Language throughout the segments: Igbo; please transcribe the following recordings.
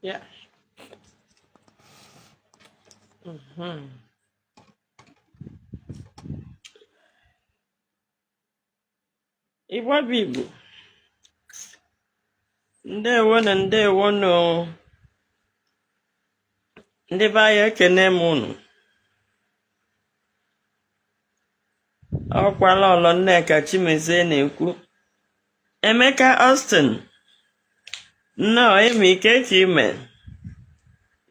Yeah. Igbo bụ Igbo. Ndewonu, ndewonu. Ndị be anyị, ekene m unu. Ọkwa Lọlọ Nneka Chimezie na-ekwu. Emeka Austin, nnọọ. Emi ke ka ime.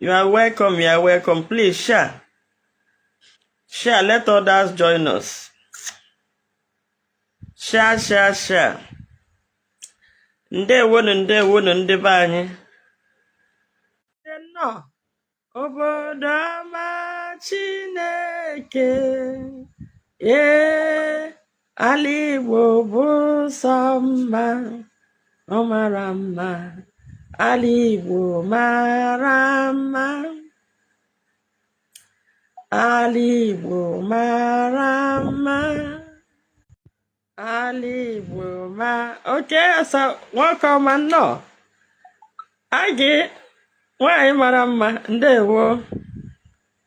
You are welcome, you are welcome. Please share. Share, let others join us. Share, share, share. Ndewonu, ndewonu, ndị be anyị. Nnọọ. Obodo ọma Chineke, ee, ala Igbo bụ sọ mma, ọ mara mma, ala Igbo mara mma, ala Igbo mara mma, ala Igbo ma. Okay, asa nwoke ọma, nnọọ. Agị nwanyị mara mma, ndewo.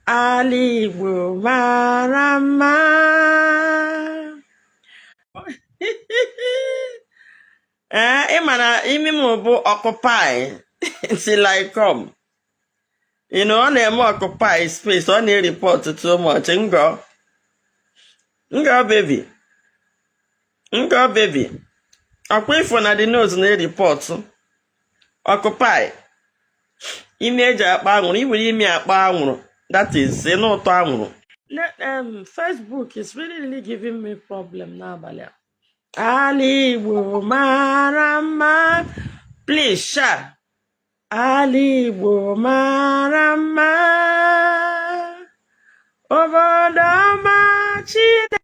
Ala Igbo mara mma. Ee, ị ma na imi m bụ occupy till I come. Ọ na-eme occupy space, ọ na-ereport too much. Ngọ ngọ baby, ngọ baby, ọkwa ifo na the nose na-ereport occupy. Imi eji akpa anwụrụ, i nwere imi akpa anwụrụ, that is ịnụ ụtọ anwụrụ. Facebook is really really giving me problem n'abalị a. Ala Igbo mara mma. Please share. Ala Igbo mara mma, obodo ọma Chineke.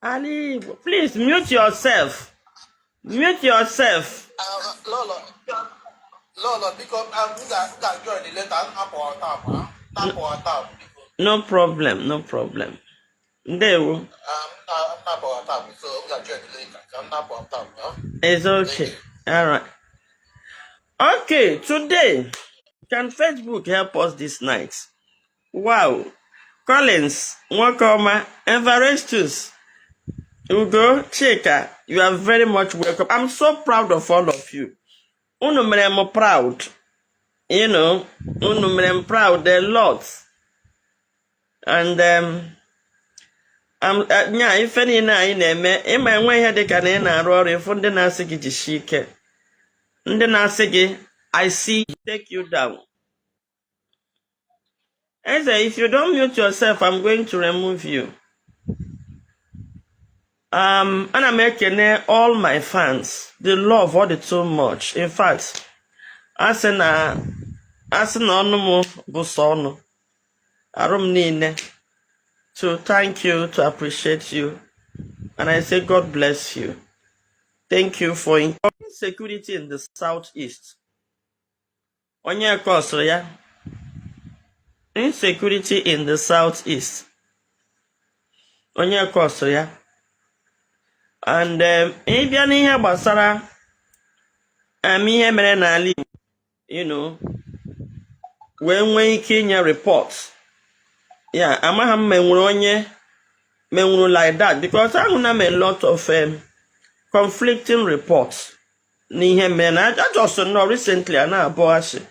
Ala Igbo, please mute yourself, mute yourself. Lọlọ, Lọlọ, biko, m ga-join later. M na tab, na tab, biko. No problem, no problem. Ndewo. M na tab, so m ga-join later ka m na tab, huh? It's Thank okay. you. All right. Okay, today, can Facebook help us this night? Wow. Collins, Nwokoma, Everestus, Ugo, Chika, you are very much welcome. I'm so proud of all of you. Unu mere m proud. Unu mere m proud a lot. And nya ife niile anyị na-eme, ịma enwe ihe dịka na ị na-arụ ọrụ, ịfụ ndị na-asị gị jisie ike. Ndị na-asị gị, "I see you," take you down. Eze, if you don't mute yourself, I'm going to remove you. Ana m ekene all my fans. The love, all the too much. In fact, asị na ọnụ m bụ sọ ọnụ. Arụ m niile. To thank you, to appreciate you. And I say God bless you. Thank you for insecurity in the southeast. Onye kọsịrị ya. Insecurity in the southeast. Onye kọsịrị ya. And ịbịa n'ihe gbasara ihe mere n'ala Igbo, wee nwee ike inye report. Ya, amaghị m ma enwere onye menwuru like that, because ahụna m a lot of conflicting reports n'ihe mere na I just know recently a na-abụ asị.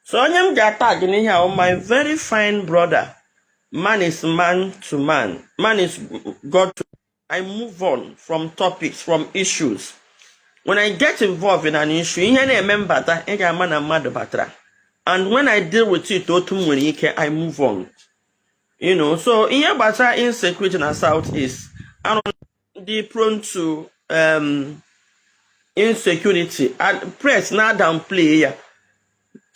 So onye m ga-atag n'ihe a, my very fine brother, man is man to man, man is God to. I move on from topics, from issues. When I get involved in an issue, ihe na-eme mbata, ị ga-ama na mmadụ batara. And when I deal with it otu m nwere ike, I move on. So ihe gbasara insecurity na South East, arụ dị prone to insecurity and press na downplay ya,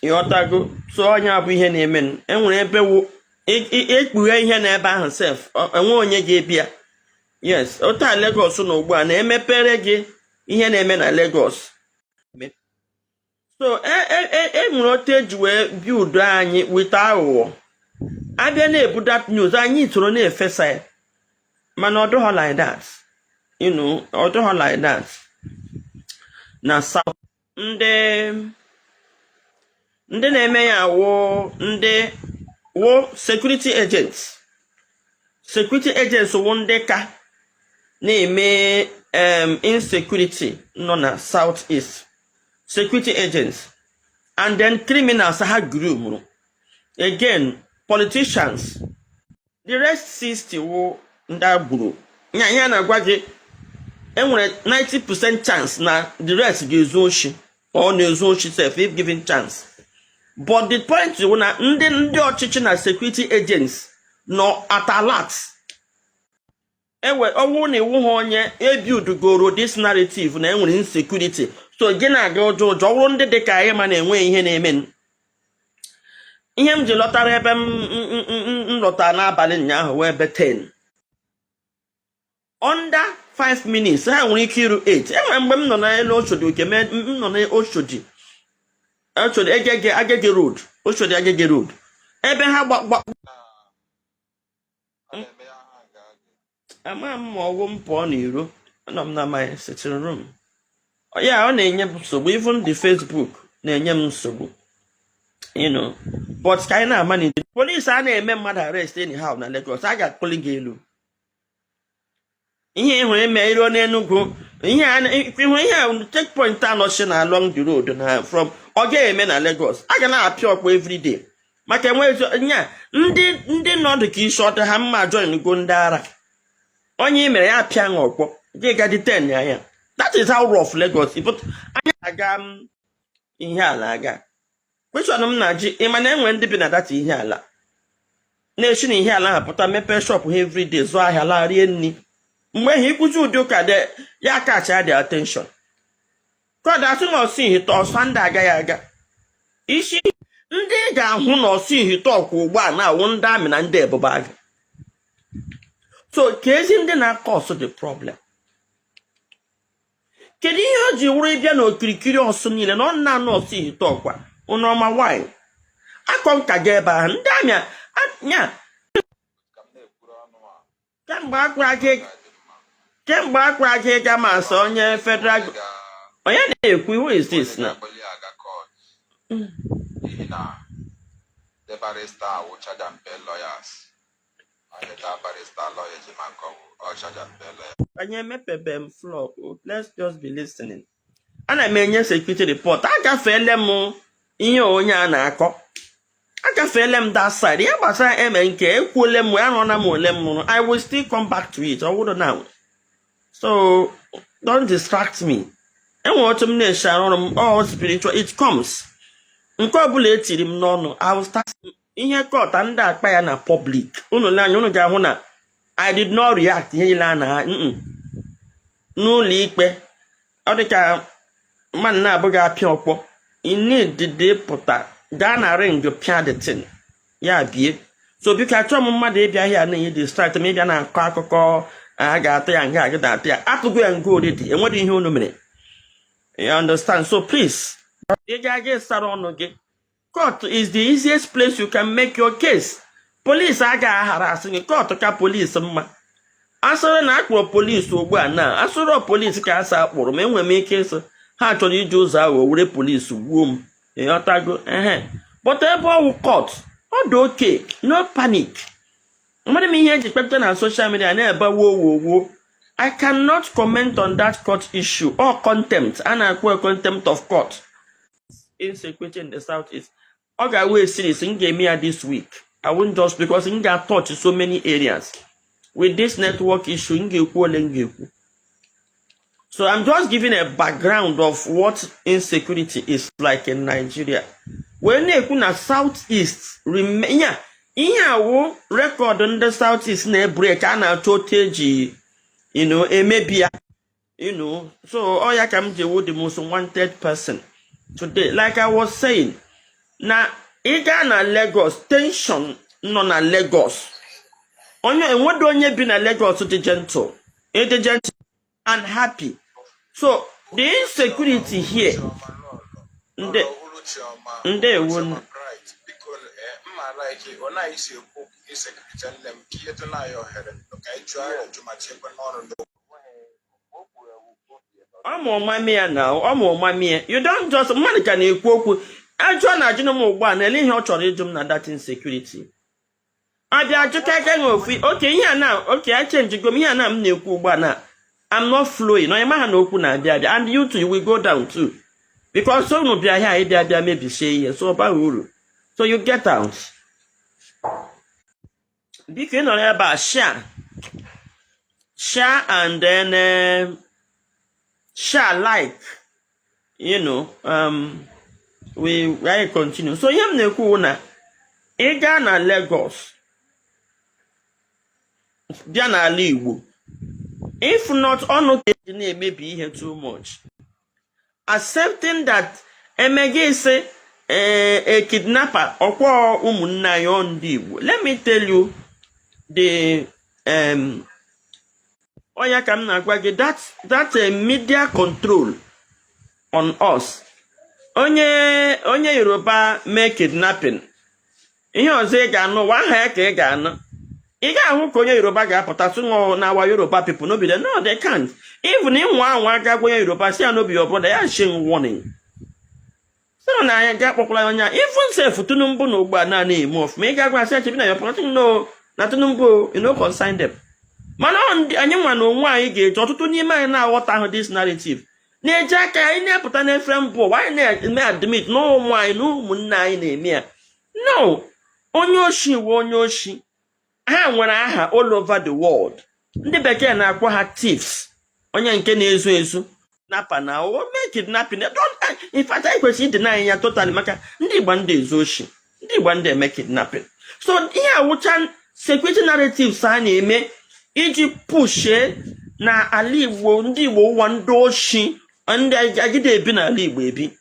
ịghọtago? So onye bụ ihe na-eme, enwere ebe wu ekpughe ihe n'ebe ahụ sef, enwe onye ga-ebi ya. Yes, otu a Lagos nọ ugbu a na-emepere gị ihe na-eme na Lagos. So e nwere otu eji wee build anyị with aghụghọ, abịa na-ebu that news, anyị soro na-efesa ya, mana ọ dịghọ like that, ọ dịghọ like that na South. Ndị na-eme ya wụ ndị wụ security agents. Security agents wụ ndị ka na-eme insecurity nọ na South East. Security agents and then criminals ha groomuru. Again, politicians. The rest 60 wụ ndị agburu nya. Ihe a na-agwa gị, enwere 90% chance na the rest ga-ezu oshi. Ọ na-ezu oshi sef if given chance. But the point wụ na ndị ọchịchị na security agents nọ at alert. Ewe ọwụ na iwu ha onye ebuildgoro this narrative na enwere insecurity, so gị na-aga ụjọ ụjọ. Ọ bụrụ ndị dị ka anyị ma na-enwe ihe na-eme. Ihe m ji lọtara ebe m lọtara n'abalị ụnyaahụ wee ebe 10 under 5 minutes, ha nwere ike iru 8. Enwere mgbe m nọ n'elu Oshodi oke m nọ n'Oshodi, Oshodi Agege, Agege Road, Oshodi Agege Road, ebe ha gba A na-eme ya ha nga gị. Ama m ma ọwụ m pụọ n'iro. Anọ m na my sitting room ya. Ọ na-enye m nsogbu. Even the Facebook na-enye m nsogbu, but ka anyị na-ama na police a na-eme mmadụ arrest anyhow na Lagos, a ga-akpụli gị elu. Ihe ị hụrụ eme iruo n'Enugu, ihe a ịhụrụ, ihe a checkpoint anọchi na along the road na from, ọ ga-eme na Lagos, a ga na-apịa ọkpọ everyday maka enwe nya ndị nọdụ ka isi ọdụ ha mma join go ndị ara. Onye i mere ya apịa ṅa ọkpọ gị ga detain ya. That is how rough Lagos is. But anyị aga m ihe ala aga. Question m na-ajụ, ị ma na enwere ndị bi na data ihe ala na-esi na ihe ala ha pụta, mepee shop ha everyday, zụọ ahịa, laa, rie nri? Mgbe ha ikwuzi ụdị ụka dị ya kacha dị attention kọda asị na ọsụ ihite ọsọ ndị agaghị aga isi. Ndị ị ga-ahụ na ọsụ ihite ọkwa ugbu a na-awụ ndị amị na ndị ebube agụ. So ka ezi ndị na-acause the problem, kedu ihe o ji wụrụ ịbịa n'okirikiri ọsụ niile na ọ na-anụ ọsụ ihite ọkwa ụnọma nwanyị akọ nka ga ebe ahụ ndị amị nya? Ka m na-ekwuru ọnụ a. Kemgbe akwara gị ga-adị mma. Kemgbe akwara gị ga masị onye federal Onye onye na-ekwu, who is this onye na ga-akpọli ya aga court, n'ihi na the barrister awụ charge and bail lawyers, and the barrister lawyer Ejimakor wụ all charge and bail lawyer. Anyị emepebe m floor. Let's just be listening. Ana m enye security report. Agafeele m ihe onye a na-akọ, agafeele m that side. Ihe gbasara eme nke ekwuole m, arụọna m ole m rụrụ. I will still come back to it. Ọ bụrụ now, so don't distract me. Enwere otu m na-esi arụ ọrụ m, all spiritual it comes. Nke ọbụla etiri m n'ọnụ, I will start ihe kọta ndị akpa ya na public. Unu lee anya, unu ga-ahụ na I did not react ihe niile a na n'ụlọ ikpe. Ọ dị ka mmadụ na-abụghị apịa ọkpọ inidide pụta gaa na ring pịa the thing ya bie. So biko, achọghị m mmadụ ịbịa here na-enye distract m, ịbịa na-akọ akụkọ a ga-atụ ya nga, agịda atụ ya, atụgo ya nga already. Enweghị ihe unu mere, you understand? So please, ị ga-aga ịsara ọnụ gị. Court is the easiest place you can make your case. Police agaghị aghara asị gị. Court ka police mma. Asịrị na akpọrọ polisi ugbu a, na asịrị polisi ka asa akpọrọ ma enwere m ike ịsị ha chọrọ iji ụzọ aghụghọ were polisi gbuo m, ịghọtago? Ehe, but ebe ọwụ court, ọ dị okay, no panic. Mmadụ m ihe eji kpepụta na social media na-ebe wo wo wo. I cannot comment on that court issue or contempt. A na-akpọ contempt of court. Insecurity in the Southeast, ọ ga-awe series m ga-eme ya this week. I won't just, because m ga-touch so many areas with this network issue. M ga-ekwu ole m ga-ekwu. So I'm just giving a background of what insecurity is like in Nigeria, wee na-ekwu na South East ya ihe awụ record ndị South East na-ebreak, a na-achọ otu eji emebi ya. So ọ ya ka m ji ewu the most wanted person today. Like I was saying, na ị gaa na Lagos, tension nọ na Lagos. Onye enwedo onye bi na Lagos dị gentle, ịdị gentle and happy. So the insecurity here Ndị Chioma. Ndewo. Chioma Bright, biko, mma like ọ naghị isi ekwu okwu insecurity. Nne m, ka ihe tụ na ya ohere ka anyị jụọ ajụjụ ma tinyekwa n'ọnụ n'okwu. O kwuru ewu obi ebe Ọ ma ya na ọ ma ya. You don't just, mmadụ ka na-ekwu okwu ajụọ na ajụ m ugbu a na ele ihe ọ chọrọ ịjụ m na that insecurity. Abịa ajụka aka nwe ofu oke ihe a na oke a chenjigo m ihe a na m na-ekwu ugbu a na I'm not flowing. Onye ma ha na okwu na-abịa abịa, and you too, you will go down too, because unu bịa here, ịbịa bịa mebisie ihe, so ọ baghị uru. So you get out. Biko, ị nọrọ ebe a, share, share, and then share, like, we continue. So ihe m na-ekwu wụ na ị gaa na Lagos, bịa n'ala Igbo, if not ọnụ ka eji na-emebi ihe too much, accepting that emega isi a kidnapper ọkwọ ụmụnne anyị, ọ ndị Igbo. Let me tell you the oya ka m na-agwa gị that media control on us. Onye Yoruba mee kidnapping, ihe ọzọ ị ga-anụ wa aha ya ka ị ga-anụ. Ị ga-ahụ ka onye Yoruba ga-apụta sị ṅụọ na our Yoruba people no be there. No, they can't even. Ịnwa anwa aga gwa onye Yoruba si ya no be your brother, ya shin warning sị na anyị ga akpọkwala ya onye a. Even sef Tinubu na ugbu a naanị eme ọfụma, ị ga-agwa sị echebi na your brother no na Tinubu, you no concern them. Mana ọ ndị anyị nwa na onwe anyị ga-eji, ọtụtụ n'ime anyị na-aghọta ahụ this narrative, na-eji aka anyị na-apụta n'efere mba ụwa, anyị na-eme admit na ụmụ anyị na ụmụnne anyị na-eme ya. No, onye oshi wụ onye oshi. Ha nwere aha all over the world. Ndị bekee na-akpọ ha thieves. Onye nke na-ezu ezu napa na o mee kidnapping. Don't, in fact, anyị kwesịrị ịdị anyị ya totally, maka ndị Igbo ndị ezu oshi, ndị Igbo ndị eme kidnapping. So ihe awụcha security narratives a na-eme iji pushie na ala Igbo, ndị Igbo ụwa ndị oshi, ndị agide ebi n'ala Igbo ebi.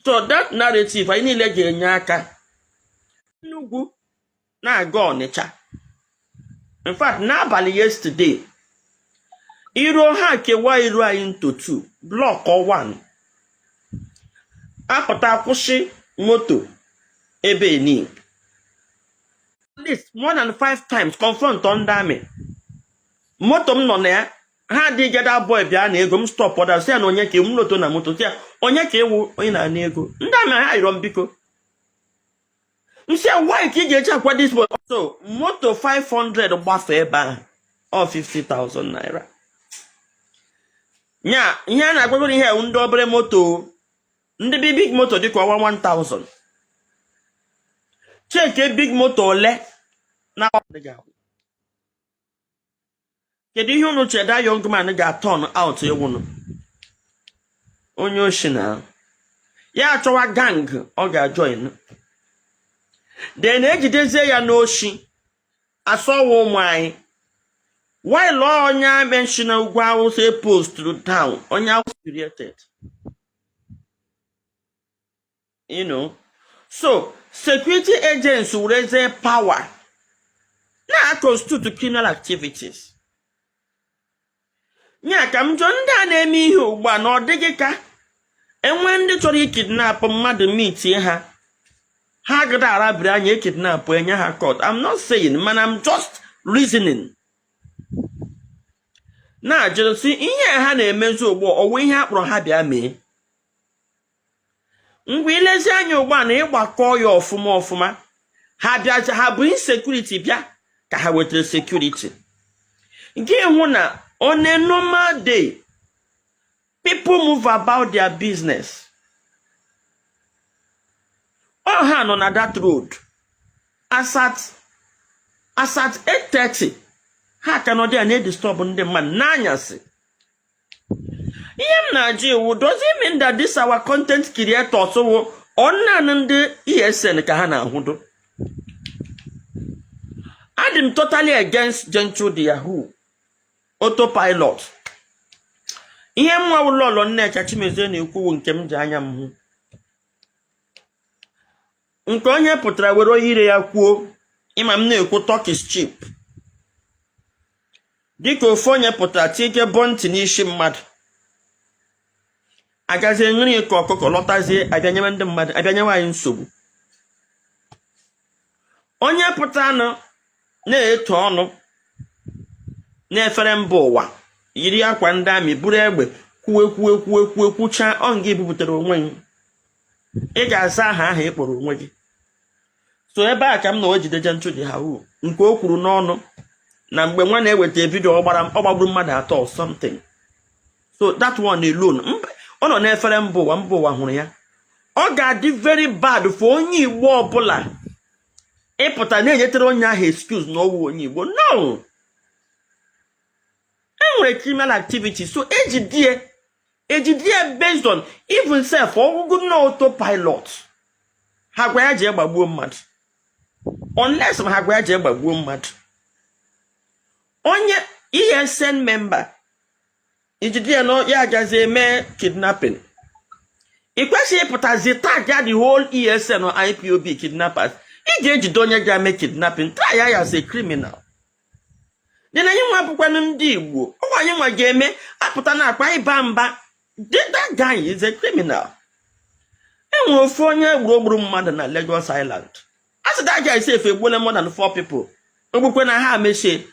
So that narrative anyị niile ga-enye aka. Enugu na-aga Ọnịcha, in fact n'abalị yesterday, iruo ha kewa iru anyị into two, block one, apụta kwụsị moto ebe ni at least more than five times, confront ndị army. Moto m nọ na ya, ha adịghị that boy bịa na ego m, stop ọda, sị ya na onye ka m loto na moto, sị ya onye ka ewu onye na-ana ego. Ndị army ha yọrọ m biko, m sị ya why ka ị ga-eji akwa this boy. So moto 500 gbafee ebe ahụ, ọ 50,000 naira nya. Ihe a na-agwagoro ihe ewu ndị obere moto, ndị bi big moto dịka ọnwa 1000 cheke big moto ole na. Kedu ihe unu cheda young man ga-turn out ewunu onye oshi na ya achọwa gang ọ ga-join, then ejidezie ya n'oshi asọwa ụmụ anyị, while onye amenshi na ugwu Awụsa posturu down onye Awụsa created. So security agents werezie power na constitute criminal activities. Nya ka m jụọ ndị a na-eme ihe ugbu a, na ọ dịghị ka enwe ndị chọrọ ikidnap mmadụ mitie ha, ha agada arabiri anya ekidnap enye ha court. I'm not saying, mana I'm just reasoning, na-ajụ sị ihe a ha na-emezi ugbu a, ọwụ ihe a kpọrọ ha bịa mee? Ngwa, ilezi anya ugbu a na ịgbakọ ya ọfụma ọfụma, ha bịa, ha bụ insecurity bịa ka ha wetara security. Gị hụ na on a normal day, people move about their business. Ọ ha nọ na that road as at 8:30, ha ka nọ there na-edisturb ndị mmadụ n'anyasị. Ihe m na-ajụ iwu, does it mean that this our content creators wụ ọ naanị ndị ESN ka ha na-ahụdo? Adị m totally against Gentle the Yahoo autopilot. Ihe m nwa Lọlọ Nneka Chimezie na-ekwuwu nke m ji anya m hụ, nke onye pụtara were ire ya kwuo. Ịma m na-ekwu, talk is cheap. Dịka ofu onye pụtara tike bọntị n'isi mmadụ, agazie nri ka ọkụkọ lọtazie, abịa nyewe ndị mmadụ, abịa nyewe anyị nsogbu. Onye pụtanụ na-eto ọnụ n'efere mba ụwa, Yiri akwa ndị army, buru egbe, kwuwe, kwuwe, kwuwe, kwuwe, kwuchaa ọ nga ibupụtara onwe gị. Ị ga-aza aha ahụ ị kpọrọ onwe gị. So ebe a ka m na o jide Gentle de Yahoo nke o kwuru n'ọnụ na mgbe nwa na-eweta video ọ gbara, ọ gbagburu mmadụ atọ or something. So that one alone, ọ nọ n'efere mba ụwa, mba ụwa hụrụ ya. Ọ ga-adị very bad for onye Igbo ọbụla ịpụta na-enyetere onye ahụ excuse na ọwụ onye Igbo. No, enwere criminal activity, so ejidie, ejidie based on even self ọgwụgwụ na autopilot. Ha gwa ya jee gbagbuo mmadụ, unless ma ha gwa ya jee gbagbuo mmadụ. Onye ESN member, ijide ya na ya agazi eme kidnapping, ị kwesịghị ịpụtazi tag ya the whole ESN or IPOB kidnappers. Ị ga-ejide onye ga-eme kidnapping, try ya as a criminal. Dị na anyị nwa bụkwanụ ndị Igbo, ọkwa anyị nwa ga-eme apụta na akpa ịba mba. That guy is a criminal. Enwere ofu onye gburu mmadụ na Lagos Island, a sị that guy sef egbuola more than four people. Ogbukwe na ha mechie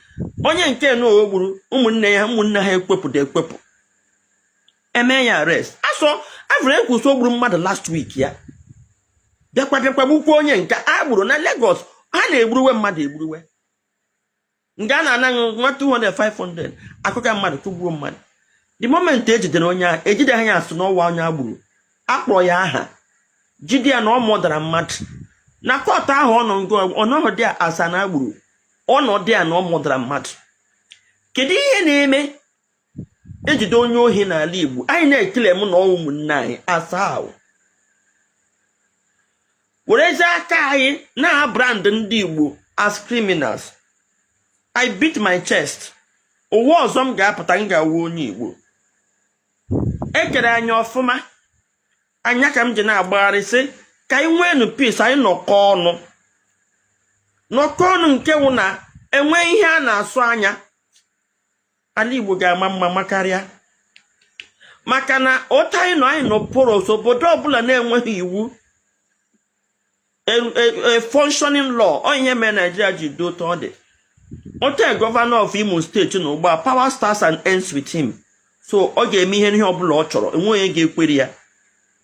onye nke na o gburu ụmụnne ya, ụmụnne ha ekwepụta ekwepụ, eme ya arrest. Asọ avụrụ ekwuso gburu mmadụ last week, ya bịakwa bịakwa gbukwa onye nke a gburu na Lagos. Ha na-egburuwe mmadụ egburuwe nke a na-anaghị nwa 200 500 akụkọ mmadụ tụgbuo mmadụ. The moment ejidere onye ahụ, ejideghị ya asụ n'ọwa onye a gburu, akpọrọ ya aha, jide ya na ọ mụdara mmadụ na court ahụ. Ọ nọ ngo ọnọdụ dị asa na agburu ọnọdụ ya na ọ mụdara mmadụ. Kedu ihe na-eme ejide onye ohi n'ala Igbo, anyị na-ekele m na ụmụnne anyị asaa ahụ, werezie aka anyị na-brand ndị Igbo as criminals? I beat my chest. Ụwa ọzọ m ga-apụta, m ga-awụ onye Igbo. Ekere anyị ọfụma anya ka m ji na-agbagharị sị ka anyị nweenụ peace, anyị nọkọ ọnụ, nọkọ ọnụ, nke wụ na enwe ihe a na-asụ anya ala Igbo ga-ama mma makarịa, maka na otu anyị nọ, anyị nọ porous. Obodo ọbụla na-enweghị iwu, a functioning law, ọ ihe mere Naijiria ji dị otu ọ dị. Otu governor of Imo State na ugbu a, power starts and ends with him, so ọ ga-eme ihe ọbụla ọ chọrọ, enweghị onye ga-ekwere ya.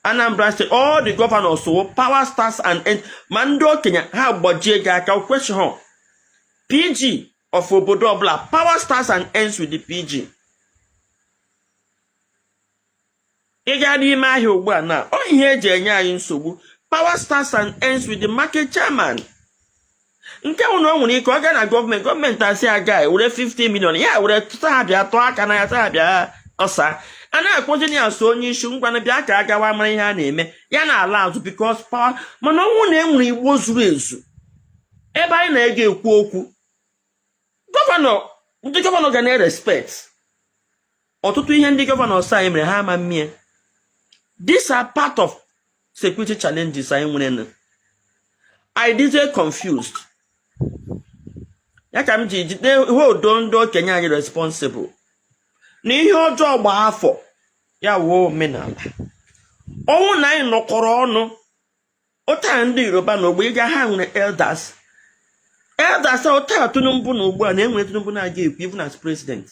Anambra State, all the governors, so power starts and ends, ma ndị okenye ha gbajie gị aka kwesịghị. PG of obodo ọbụla, power starts and ends with the PG. Ị gaa n'ime ahịa ugbu a na ọ ihe eji enye anyị nsogbu, power starts and ends with the market chairman. Nke nwụ na o nwere ike ọ gaa na gọọmenti, gọọmenti asị aga were 50 million ya were tụta ha, bịa tụọ aka na ya, tụọ ha bịa ọsa a na-akpọzi ya so onye isi ngwanụ bịa ka a gawa mara ihe a na-eme ya na ala azụ, because power. Mana ọnwụ na enwere Igbo zuru ezu ebe anyị na-ege ekwu okwu, governor, ndị governor ga na-respect ọtụtụ ihe ndị governor anyị mere ha ama mmie. These are part of security challenges anyị nwere. I dịzie confused. Ya ka m ji jide hold ndị okenye anyị responsible na ihe ọjọọ gbaa afọ ya wuo omenala. Ọnwụ na anyị nọkọrọ ọnụ ụta ndị Yoruba na ogbe ịga, ha nwere elders, elders ụta Tinubu na ugbu a na-enwere Tinubu na-aga ekwu even as president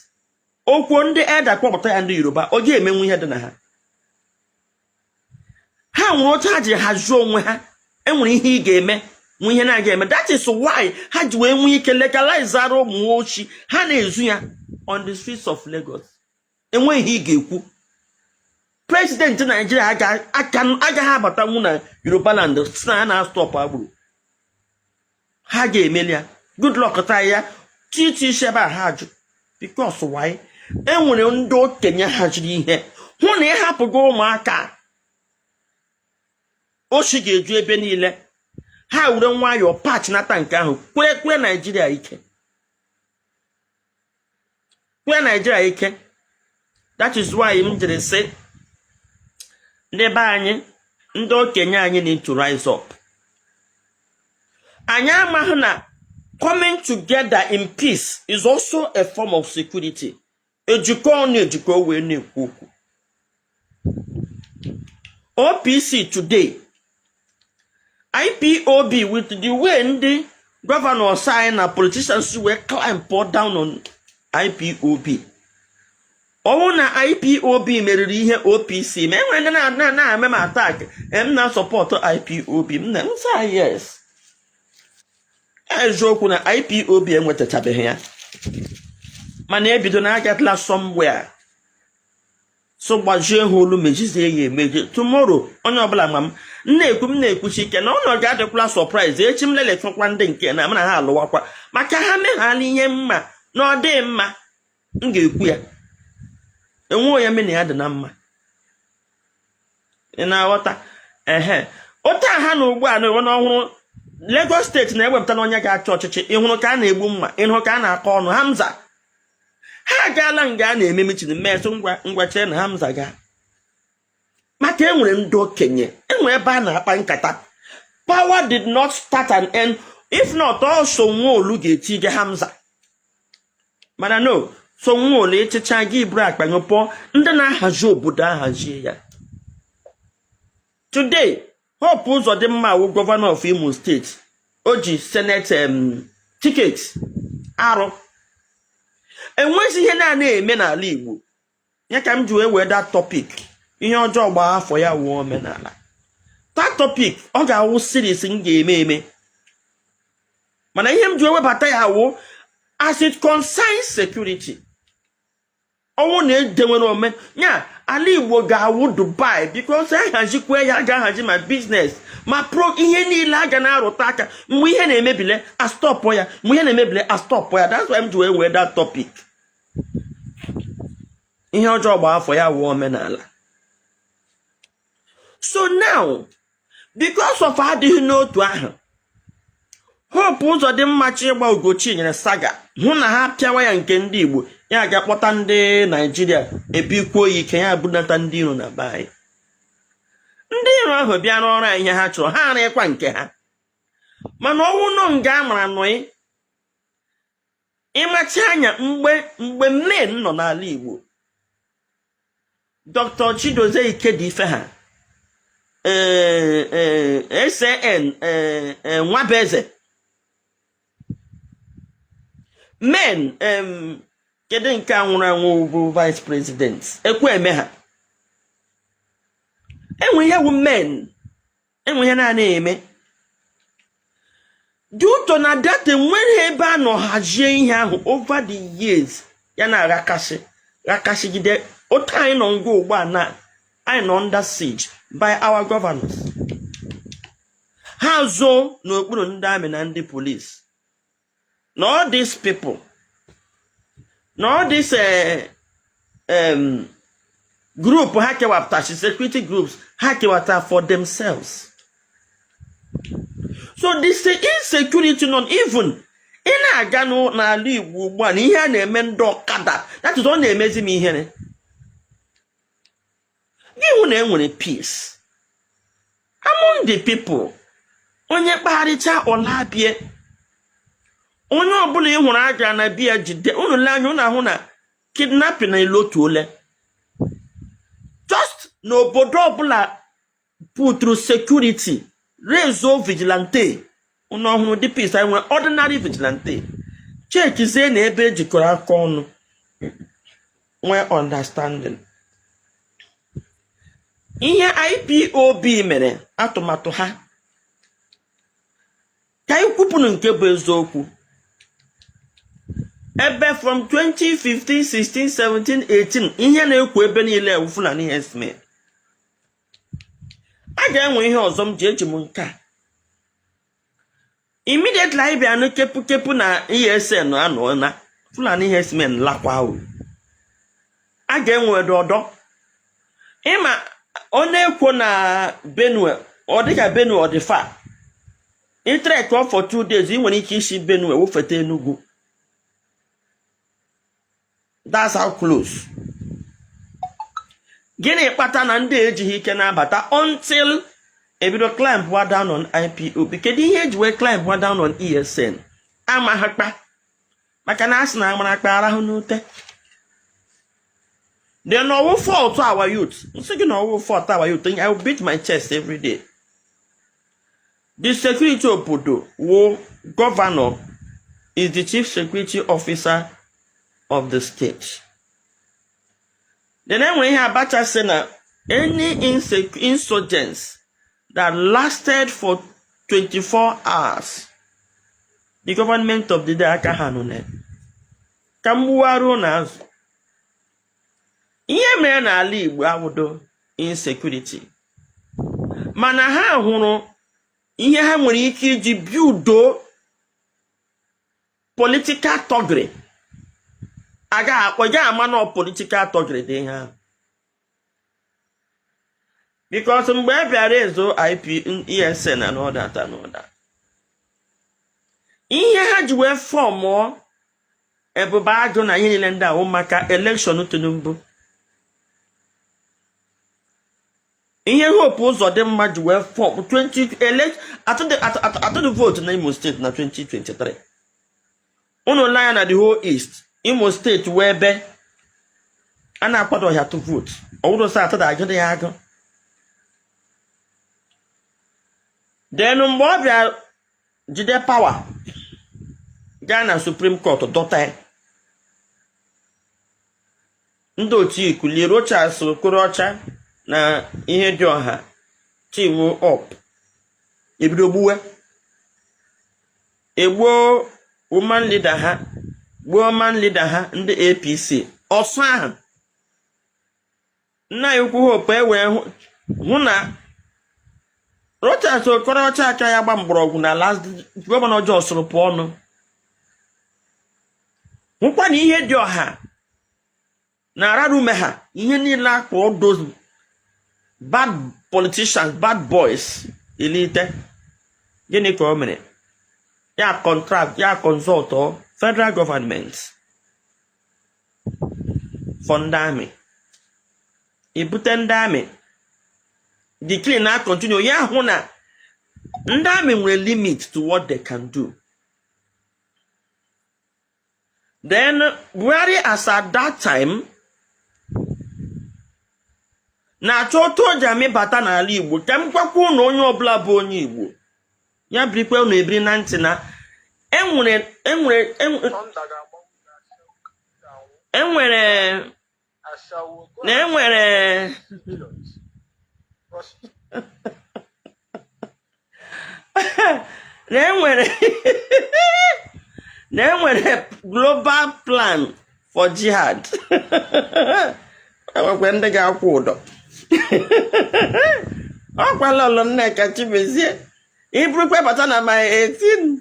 okwu ndị elder kpọpụta ya, ndị Yoruba ọ ga-emenwu ihe dị na ha. Ha nwere otu ha ji hazie onwe ha. Enwere ihe ị ga-eme, nwe ihe na-aga eme. That is why ha ji wee nwee ike legalize ara ụmụ ochi ha na-ezu ya on the streets of Lagos. Enweghị ihe ị ga-ekwu. President Naijiria agaghị abatanwu na Yoruba land si na ya na-stop agburu ha ga-emeli ya. Good luck taa ya titi isi ebe a ha ajụ, because why? Enwere ndị okenye haziri ihe hụ na ịhapụgo ụmụaka ochi ga-eju ebe niile. Ha were nwayọọ patch nata nke ahụ, kwere kwere Naijiria ike, kwere Naijiria ike. That is why m jiri sị ndị be anyị, ndị okenye anyị need to rise up. Anyị amaghị na coming together in peace is also a form of security. Ejikọ ọnụ, ejikọ wee na-ekwu okwu. OPC today, IPOB, with the way ndị governors anyị na politicians wee climb pour down on IPOB. Ọnwụ na IPOB meriri ihe OPC ma enwere ndị na-eme m attack m na support IPOB m na nsa. Yes, eziokwu na IPOB enwetachabeghị ya, mana ebido na agatala somewhere, so gbajie ha olu, mejizie ya emeji. Tomorrow onye ọbụla ma m na-ekwu, m na-ekwuchi ike na ụlọ ga-adịkwala surprise echi. M lelechakwa ndị nke na mana ha alụwakwa maka ha meghala ihe mma na ọ dị mma, m ga-ekwu ya. Enwe onye mena ya dị na mma, ị na-aghọta? Ehe, otu a ha na ugbu a na-enwe n'ọhụrụ Lagos Steeti na-ewepụta na onye ga-achị ọchịchị. Ịhụrụ ka a na-egbu mma, ịhụrụ ka a na-akọ ọnụ Hamza. Ha agaala nga a na-eme meeting mmetụ ngwa ngwa chere na Hamza gaa, maka enwere ndị okenye, enwere ebe a na-akpa nkata. Power did not start and end. If not, also Sanwo-Olu ga-etige Hamza, mana no, Sanwo-Olu echicha gị buru akpa nyụpụọ. Ndị na-ahazi obodo ahazie ya. Today Hope Uzodimma wụ governor of Imo State. O ji senate ticket arụ. Enweghị ihe na-ana eme n'ala Igbo ya ka m ji wee wee that topic, ihe ọjọọ gbaa afọ ya wuo omenala. That topic ọ ga-awụ series m ga-eme eme, mana ihe m ji webata ya wụ as it concerns security. Ọnwụ na edenwere ome ya, ala Igbo ga-awụ Dubai, because ahazikwa ya, ga-ahazi ma business ma pro ihe niile a ga na-arụta aka. Mgbe ihe na-emebile, astopụ ya. Mgbe ihe na-emebile, astopụ ya. That's why m ji wee wee that topic, ihe ọjọọ gba afọ ya wụ omenala. So now, because of adịghị n'otu ahụ, Hope Uzodimma chi ịgba Ugochi nyere saga hụ na ha pịawa ya nke ndị Igbo, ya ga kpọta ndị Naijiria ebikwuo ya ike, ya bunata ndị iro na be anyị. Ndị iro ahụ bịa n'ọrụ anyị, ihe ha chọrọ ha arịkwa nke ha, mana ọnwụ nọ nga a mara nọị ịmachi anya. Mgbe men nọ n'ala Igbo, Dr. Chidozie Ikedife ha, ee SAN, ee Nwabeze men, kedu nke a nwụrụ anwụ bụ vice president Ekwueme, ha enwe ihe wụ men, enwe ihe na-ana eme dị ụtọ na data. Enweghị ebe a nọ hazie ihe ahụ over the years, ya na-aghakasị ghakasịgide otu anyị nọ nga ugbu a na anyị nọ under siege by our governors. Ha zoo n'okpuru ndị amị na ndị police na all these people na all these group ha kewapụtachi, security groups ha kewata for themselves. So this insecurity nọ, even ị na-aga n'ala Igbo ugbu a na ihe a na-eme ndị ọkada, that is, ọ na-emezi m ihere. Gị hụ na e nwere peace among the people. Onye kpagharịcha ọlabie, onye ọbụla ị hụrụ aga na biya jide unu. Lee anya, unu ahụ na kidnapping na elotuole. Just n'obodo ọbụla puturu security, rezo vigilante, unu ọhụrụ dị peace. Anyị nwere ordinary vigilante. Chekizie na ebe ejikọrọ aka ọnụ nwee understanding. Ihe IPOB mere, atụmatụ ha, ka anyị kwupụrụ nke bụ eziokwu, ebe from 2015, 16, 17, 18, ihe na-ekwu ebe niile ewu Fulani herdsmen. A ga-enwe ihe ọzọ m ji eji m nke a. Immediately anyị bịa nụ kepu kepu na ESN anọ na Fulani herdsmen lakwa o, a ga-enwe ọdọ ịma ọ na-ekwo na Benue. Ọ dịka Benue ọ dị fa itrek ọ for 2 days, ị nwere ike isi Benue wụfeta Enugu. That's how close. Gịnị kpata na ndị ejighị ike na-abata until ebido clamp wa down on IPOB? Kedu ihe eji wee clamp wa down on ESN? Amaghakpa maka na a sị na amara akpa arahụ n'ute. Then ọwụ fault our youth, nsị gị na ọwụ fault our youth. I will beat my chest every day. The security obodo wo governor is the chief security officer of the state. Then enwere ihe Abacha sị na any insurgents that lasted for 24 hours, the government of the day aka ha nọ na ya. Ka m gbuwaruo n'azụ, ihe mere n'ala Igbo awụdo insecurity, mana ha hụrụ ihe ha nwere ike iji buildo political thuggery. Agaghị akpọ ya ama na political thuggery dị ihe ahụ, because mgbe e bịara ezo IP ESN and all that and all that, ihe ha ji wee formụọ Ebube Agụ na ihe niile ndị ahụ maka election Tinubu. Ihe Hope Uzodimma ji wee form 20 atụdị vote na Imo Steeti na 2023, unu lee anya na the whole East, Imo Steeti wee ebe a na-akwadoghị atụ vote. Ọwụrụ sọ atụda agụdị ya agụ. Then mgbe ọ bịa jide power, gaa na Supreme Court dọta ya, ndị otu ikulie Rochas Okorocha na ihe dị ọha team up, ebido gbuwe, egbuo woman leader ha, gbuo man leader ha. Ndị APC ọsọ ahụ, nna ya ukwu Hope ewee hụ na Rochas Okorocha aka ya gba mgbọrọgwụ na last governor Jos rụpụ ọnụ, hụkwa na ihe dị ọha na Ararume ha, ihe niile akpọ those bad politicians, bad boys elite. Gịnị ka o mere? Ya contract, ya consult federal government for ndị army, ebute ndị army. The killing na continue. Ya hụ na ndị army nwere limit to what they can do. Then Buhari, as at that time, na-achọ otu o ji amịbata n'ala Igbo. Ka m gwakwa unu, onye ọbụla bụ onye Igbo, ya birikwe unu ebiri na ntị na enwere Thunder ga-agba enwere ashawo go na enwere billions. Prostitute. Na enwere global plan for jihad. Enwekwa ndị ga-akwụ ụdọ. Ọkwa Lọlọ Nneka Chimezie, iburukwe bata na my 18.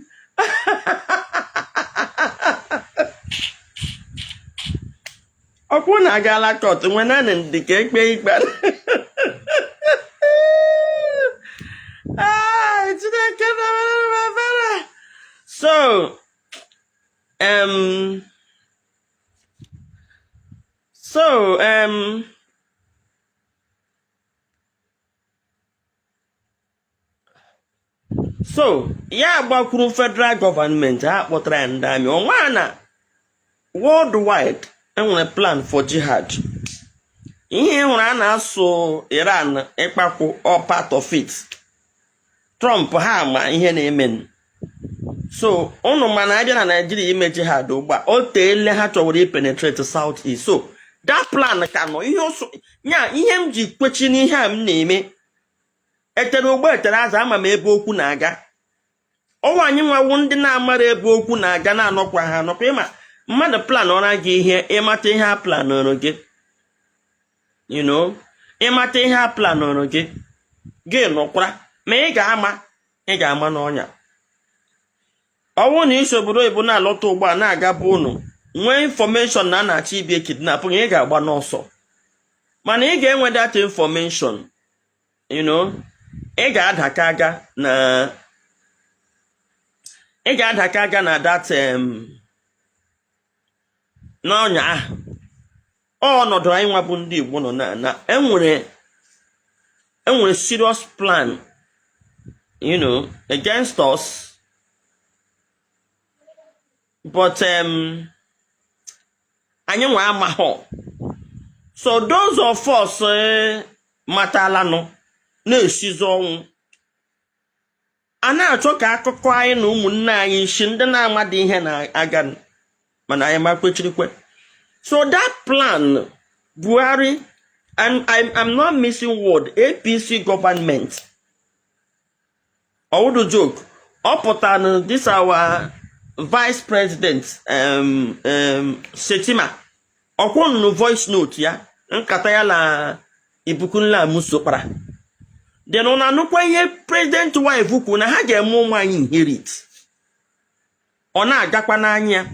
Ọkwụ na agaala court nwee naanị ndị ka ekpe ikpe. Ah, Chineke na-emere m ebere. So ya gbakwuru federal government, ha kpọtara ya ndị army. Ọnwa na worldwide enwere plan for jihad. Ihe ị hụrụ a na-asụ Iran ịkpakwụ, all part of it. Trump ha ma ihe na-eme. So ụnụ mana abịa na Naijiria ime jihad ugbu a, o teele ha chọwara ipenetrate South East. So that plan ka nọ. Ihe ya ihe m ji kwechi n'ihe a m na-eme, etere ugbo etere azụ, ama m ebe okwu na-aga. Ọnwa anyị nwawu ndị na-amara ebe okwu na-aga na-anọkwa ha anọkwa. Ịma mmadụ plan ọra gị ihe, ịmata ihe a planụrụ gị, ịmata ihe a planụrụ gị, gị nọkwara ma ị ga-ama, ị ga-ama n'ọnya. Ọ bụrụ na isi obodo oyibo na-alọta ugbu a na-agaba ụnụ nwee information na a na-achọ ibie kidnap gị, ị ga-agba n'ọsọ. Mana ị ga-enwe that information, ị ga-adaka aga na ị ga-adaka aga na that n'ọnya ahụ. Ọnọdụ anyị nwa bụ ndị Igbo nọ na enwere serious plan against us, but anyị nwa amaghọ. So those of us matalanụ na-esizi ọnwụ a na-achọ ka akụkọ anyị na ụmụnne anyị isi ndị na-amadị ihe na-aga, mana anyị ma kwechirikwe. So that plan Buhari, and I'm not missing word, APC government, ọwụdụ joke. Ọ pụtara na this our vice president, Shetima, ọkwụnụ voice note ya, nkata ya na Ibukunla Amuso kpara. Then ọ na-anụkwa ihe president wife kwuru na ha ga-eme ụmụ anyị inherit. Ọ na-agakwa n'anya,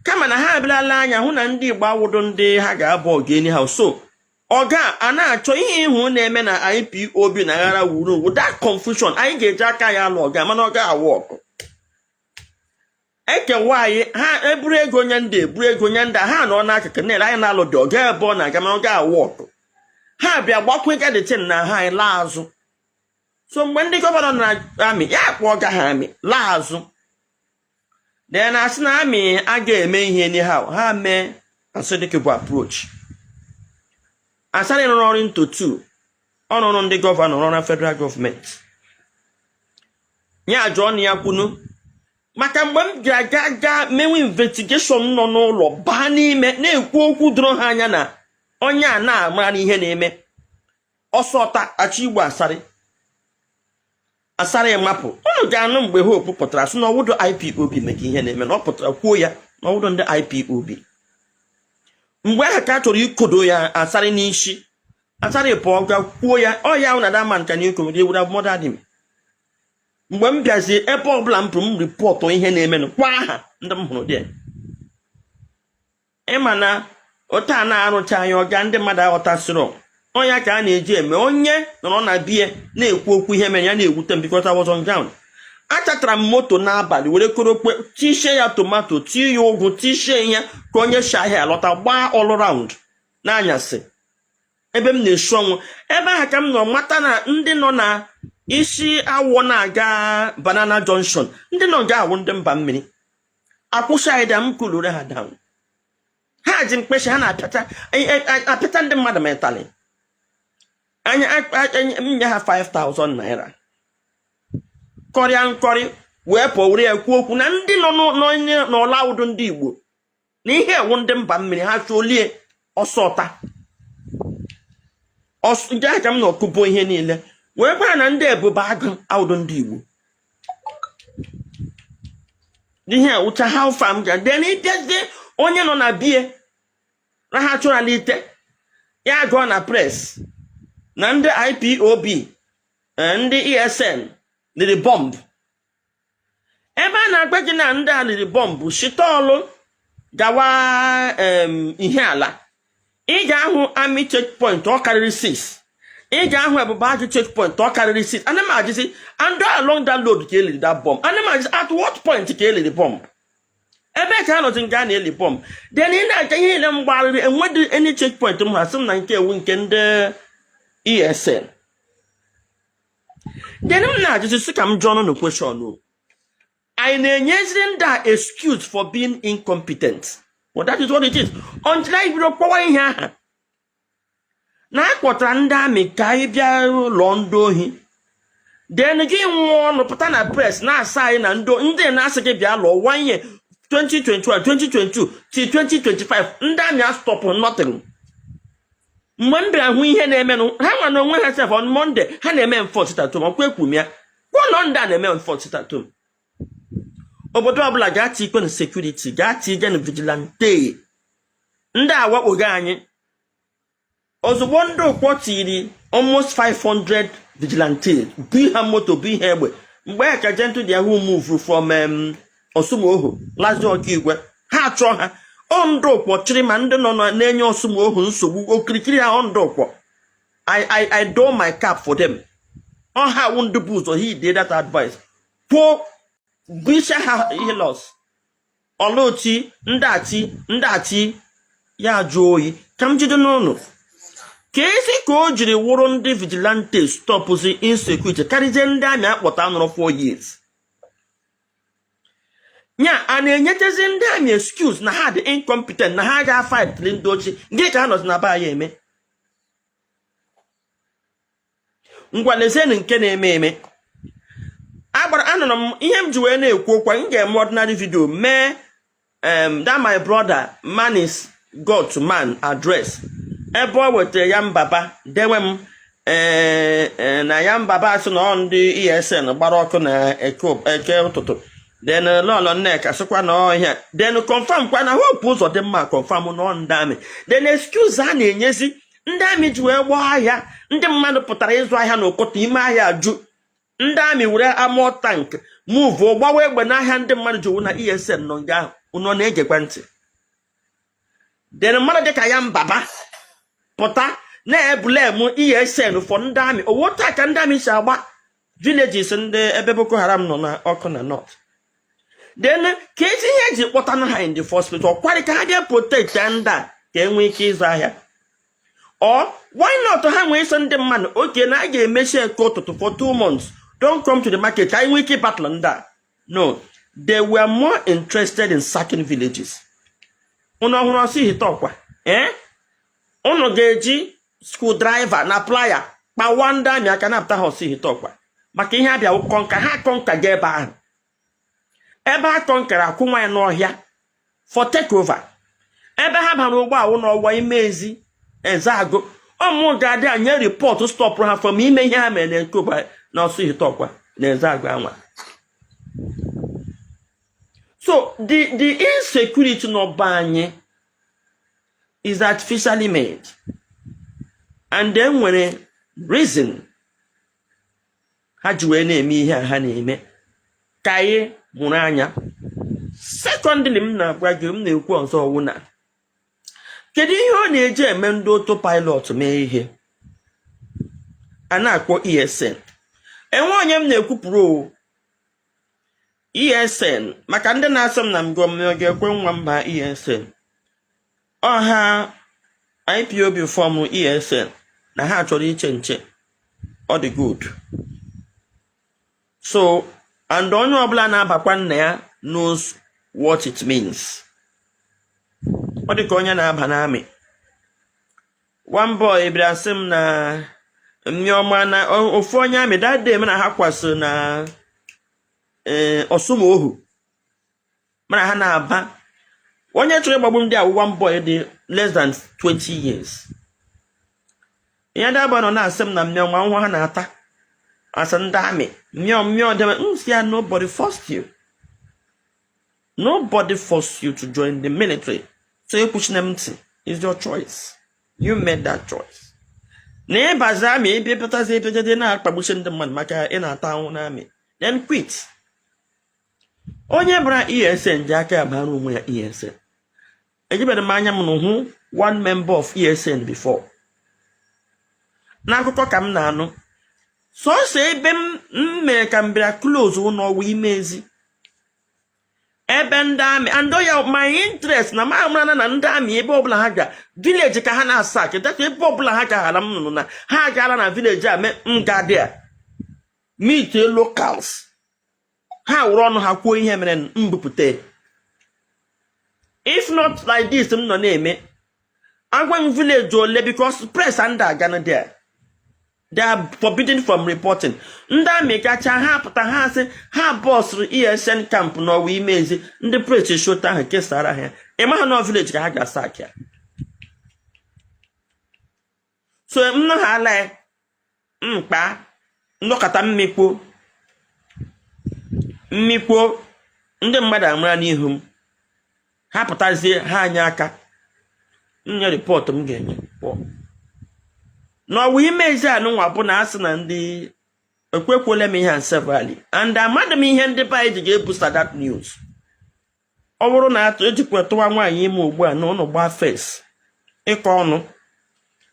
kama na ha abịala anya hụ na ndị Igbo awụdo ndị ha ga-abụ ọga anyhow. So ọga a na-achọ ihe ihu na-eme na IPOB na aghara wuru owu, that confusion. Anyị ga-eji aka ya alụ ọga, mana ọ ga-awụ ọgụ ekewa anyị. Ha eburu ego nye ndị, eburu ego nye ndị, ha nọ n'akụkụ na-ele anyị na-alụ dị ọga ebe ọ na-aga, mana ọ ga-awụ ọgụ. Ha bịa gbakwa gadetin na ha, anyị laa azụ. So mgbe ndị governor na army ya kpọọ ọga ha, army laa azụ. Then asị na army a ga-eme ihe anyhow. Ha mee asị dịka bụ approach Asari rụrụ ọrụ into two: ọ rụrụ ndị governor, rụrụ na federal gọọmenti. Ya jụọ na ya kwunu maka mgbe m ga-aga ga menwe investigation nọ n'ụlọ, baa n'ime na-ekwu okwu doro ha anya na onye a na-amara n'ihe na-eme ọsọ ọta achọ igbu Asari. Asari mapụ. Unu ga-anụ mgbe Hope pụtara sị na ọwụdụ IPOB maka ihe na-eme, na ọ pụtara kwuo ya na ọwụdụ ndị IPOB. Mgbe ahụ ka a chọrọ ikodo ya Asari n'isi. Asari pụọ ga kwuo ya, ọ ya hụ na that man ka na iko they would have murdered him. Mgbe m bịazie, ebe ọbụla m pụrụ, m report ihe na-emenụ kwa aha ndị m hụrụ dị. Ịma na otu a na-arụcha anya ọga, ndị mmadụ aghọtasịrị ọnya ka a na-eji eme onye nọrọ na bie na-ekwu okwu. Ihe mere ya na-ewute m because I was on ground. Achatara m moto n'abalị, were korokpe tishie ya tomato, tie ya ụgwụ, tishie ihe ka onye shi ahịa alọta, gbaa all round n'anyasị ebe m na-esu ọnwụ. Ebe ahụ ka m nọ mata na ndị nọ na isi awọ na-aga Banana Junction, ndị nọ ga awụ ndị mba mmiri akwụsị anyị da m kulure ha down. Ha ji mkpịsị ha na-apịacha apịacha ndị mmadụ ma ịtalị anya nye ha 5000 naira kọrịa nkọrị wee pụọ, were ya kwuo okwu na ndị nọ n'ọla ụdụ ndị Igbo na ihe ewu ndị mba mmiri ha chụolie ọsọ ọta nke ahụ ka m na-ọkụbo ihe niile wee gwa ha na ndị Ebube Agụ awụdụ ndị Igbo. Ihe wụcha how far m ga. Then ịbịazie, onye nọ na bie na ha chụrala ite ya gụọ na press na ndị IPOB, ndị ESN liri bọmbụ ebe a na-agba gị na ndị a liri bọmbụ shitọọlụ gawa ihe ala. Ị ga-ahụ army checkpoint ọ karịrị 6, ị ga-ahụ Ebube Agụ checkpoint ọ karịrị 6. Ana m ajụzi, and along that road ka eliri that bomb. Ana m ajụzi, at what point ka eliri bomb? Ebe ka a nọzi nga a na-eli bomb? Then ị na-aga ihe niile m gbagharịrị, enwedị any checkpoint m ha sị m na nke ewu nke ndị ESN. Then m na-ajụzi sị ka m jụọ ọnụ question o, anyị na-enyeziri ndị a excuse for being incompetent? Well, that is what it is until anyị bido kpọwa ihe aha na a kpọtara ndị army ka anyị bịa lụọ ndị ohi. Then gị nwụọ ọnụ pụta na press na-asa anyị na ndị ndị na-asị gị bịa lụọ one year, 2021, 2022 till 2025, ndị army a stop nothing. Mgbe m bịara hụ ihe na-emenụ, ha nwa na onwe ha sef, on Monday ha na-eme enforce sit at home. Ọkwa ekwu m ya kwuo na ndị a na-eme enforce sit at home. Obodo ọbụla ga-ati ikpe na security, ga-ati ije na vigilante. Ndị a wakpogo anyị ozugbo. Ndị ụkpọ tiri almost 500 vigilante, bụ ha moto, bụ ihe egbe. Mgbe ya ka Gentle de Yahoo move from Osumohu lazi Ọkaigwe, ha chọọ ha. Ọ ndị ụkpọ chịrị ma ndị nọ na-enye Osumohu nsogbu okirikiri ha. Ọ ndị ụkpọ, I don my cap for them. Ọ ha wụ ndị bụ ụzọ he did that advice kwuo bụ ha ihe los ọlụchi ndị ati ndị ati ya jụọ oyi ka m jide n'ụlọ ka esi ka o jiri wụrụ ndị vigilante stopụzi insecurity karịzie ndị army akpọta nọrọ 4 years. Nya a na-enyechezi ndị army excuse na ha dị incompetent, na ha ga-fight ndị ochie. Gịnị ka ha nọzi na be anyị eme? Ngwa, lezienụ nke na-eme eme. Agbara anụrụ m ihe m ji wee na-ekwu okwu. M ga-eme ordinary video mee that my brother, man is God to man address. Ebe ọ wetara ya mbaba dewe m ee na ya mbaba sị na ọ ndị ESN gbara ọkụ na Eke Ụtụtụ. Then Lọlọ Nneka sịkwa na ọhịa. Then confirm kwa na Hope Uzodimma confirm na ọ ndị army. Then excuse a na-enyezi ndị army ji wee gbaa ahịa ndị mmadụ pụtara ịzụ ahịa n'ụkọtụ ime ahịa ju, ndị army were armour tank move gbawa egbe n'ahịa ndị mmadụ ji wụ na ESN nọ nga ahụ. Unu na-egekwa ntị? Then mmadụ dịka ya mbaba pụta na-eblame ESN for ndị army. Owo taa ka ndị army si agba villages ndị ebe Boko Haram nọ na ọkụ na north. Then ka ezi ihe eji kpọta ha in the first place? Ọkwarị ka ha bịa protect ndị a ka e nwee ike ịzụ ahịa. Or why not ha nwee iso ndị mmadụ oke na a ga-emechi Eke Ụtụtụ for 2 months, don't come to the market, ka anyị nwee ike battle ndị a? No, they were more interested in sacking villages. Unu ọhụrụ ọsọ ihite ọkwa ee, unu ga-eji screwdriver na plier kpawa ndị army aka napụta ha ọsọ ihite ọkwa maka ihe abịa conquer. Ha conquer ga ebe ahụ, ebe a conquerra akwụ nwaanyị n'ọhịa for take over. Ebe ha bara ụgbọ awụ n'ọwa ime ezi Ezeagụ ọmụ ga-adị anyị report stopụrụ ha from ime ihe ha mere na Ekoba na ọsọ ihite ọkwa na Ezeagụ anwa. So the insecurity n'ọba anyị is artificially made, and then nwere reason ha ji wee na-eme ihe a ha na-eme ka anyị mụrụ anya. Secondly, m na-agwa gị, m na-ekwu ọzọ ọwụ na kedu ihe ọ na-eji eme ndị autopilot mee ihe a na-akpọ ESN? Enwe onye m na-ekwupụrụ o ESN maka ndị na-asị m na m gọọmenti ọ ga-ekwe nwa mba ESN ọha IPOB form ESN na ha chọrọ iche nche. Ọ dị good. So and onye ọbụla na-abakwa nna ya knows what it means. Ọ dị ka onye na-aba n'army. One boy bịara sị m na mmịọma na ofu onye army that day m na ha kwasịrị na ee ọsụmohu mana ha na-aba onye chọrọ ịgbagbu ndị awụ. One boy dị less than 20 years. Ihe ndị aba nọ na-asị m na mmịọma ahụhụ ha na-ata asị ndị army mmịọ mmịọ dị m si ya, nobody forced you, nobody forced you to join the military, so ekwuchina m ntị. Is your choice, you made that choice. Na ịbazi army ebe pụtazi ebejede na-akpagbuchi ndị mmadụ maka ị na-ata ahụhụ n'army, then quit. Onye bara ESN ji aka ya bara onwe ya ESN. Ejibere m anya m na hụ one member of ESN before. N'akụkọ ka m na-anụ sọsọ ebe m mere ka m bịara close ụlọ ọgwụ ime ezi ebe ndị army and ya my interest na ma amara na ndị army ebe ọbụla ha ga village ka ha na-asa data ebe ọbụla ha gaghara m nụrụ na ha agaala na village a m ga there meet locals, ha wụrụ ọnụ ha kwuo ihe mere m bupụta. If not like this m nọ na-eme agwa m village ole because press and agana there, they are forbidden from reporting. Ndị army gacha ha pụta ha sị ha bustụrụ ESN camp n'ọwa ime ezi, ndị press shota ahụ kesara ha. Ịma ha nọ village ka ha ga-asa aka. So m nọ ha ala mkpa nnọkọta mmikpo mmikpo ndị mmadụ amara n'ihu m ha pụtazie ha anya aka nye report m ga-enye pụọ n'ọwa ime ezi anụnwa bụ na asị na ndị ekwekwuola m ihe a severally and amadị m ihe ndị be anyị ji ga-ebusa that news. Ọ bụrụ na atụ ejikwa tụwa nwaanyị ime ugbu a na ụnụ gbaa face ịkọ ọnụ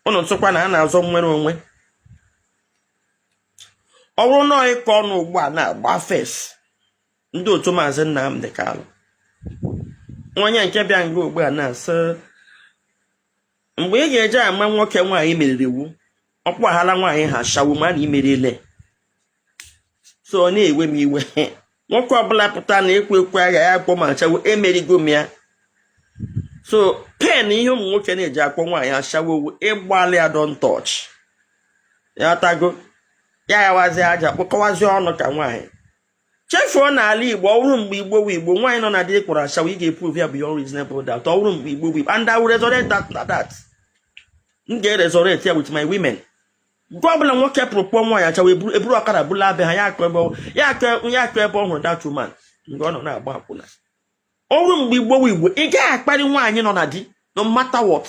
ụnụ tụkwa na a na-azọ nnwere onwe. Ọ bụrụ na ịkọ ọnụ ugbu a na-agba face ndị otu Maazị Nnamdi Kalụ, onye nke bịa nga ugbu a na-asị mgbe ị ga-eje ama nwoke nwaanyị meriri iwu ọkpụghala nwaanyị ha ashawo ma na imeriele. So ọ na-ewe m iwe, nwoke ọbụla pụta na ekwe ekwe agha ya akpọ ma ashawo emerigo m ya. So pen ihe ụmụ nwoke na-eji akpọ nwaanyị ashawo ịgbalị ya don touch ya tago ya yawazi aja kpọkọwazi ọnụ ka nwaanyị chefuo. N'ala Igbo, ọ bụrụ mgbe Igbo bụ Igbo, nwaanyị nọ na di kpọrọ ashawo, ị ga-eprove ya beyond reasonable doubt. Ọ bụrụ mgbe Igbo bụ Igbo, and I will resurrect that. M ga-resurrect ya with my women. Nke ọbụla nwoke pụrụ kpọọ nwaanyị achawa, eburu ọkada bụla be ha, ya akọ ebe ya akọ ya akọ ebe ọ hụrụ that woman mgbe ọ nọ na-agba akwụna. Ọrụ mgbe Igbo wu Igbo, ị gaghị akparị nwaanyị nọ na di, no matter what.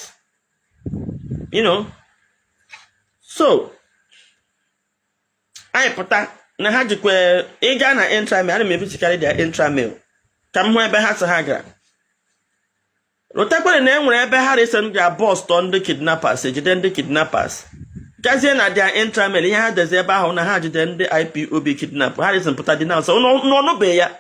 So anyị pụta na ha jikwa ịga na intramural. Ana m ebisikarị dia intramural ka m hụ ebe ha sị ha gara. Rotekwere na e nwere ebe ha resen ga bust ndị kidnappers, ejide ndị kidnappers, gazie na dia intramural. Ihe ha dezi ebe ahụ na ha jide ndị IPOB kidnap. Ha resen pụta dị na nso n'ọnụbe ya.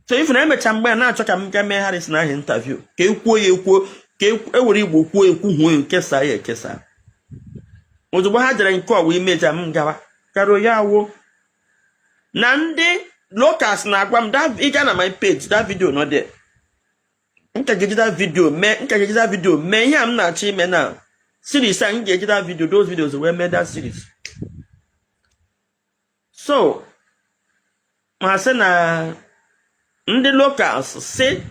So if na emecha mgbe a na-achọ ka m gaa mee Harrison ahụ interview, ka ekwuo ya ekwuo, ka ewere Igbo kwuo, ekwu huo ya, kesaa ya ekesa. Ozugbo ha jere nke ọwa imeja m gawa karuo ya awụ na ndị locals na-agwa m ịga na my page, that video nọ there. M ka ga-eji that video mee, m ka ga-eji that video mee ihe a m na-achọ ime na series a. M ga-eji that video, those videos wee mee that series. So ma sị na ndị locals si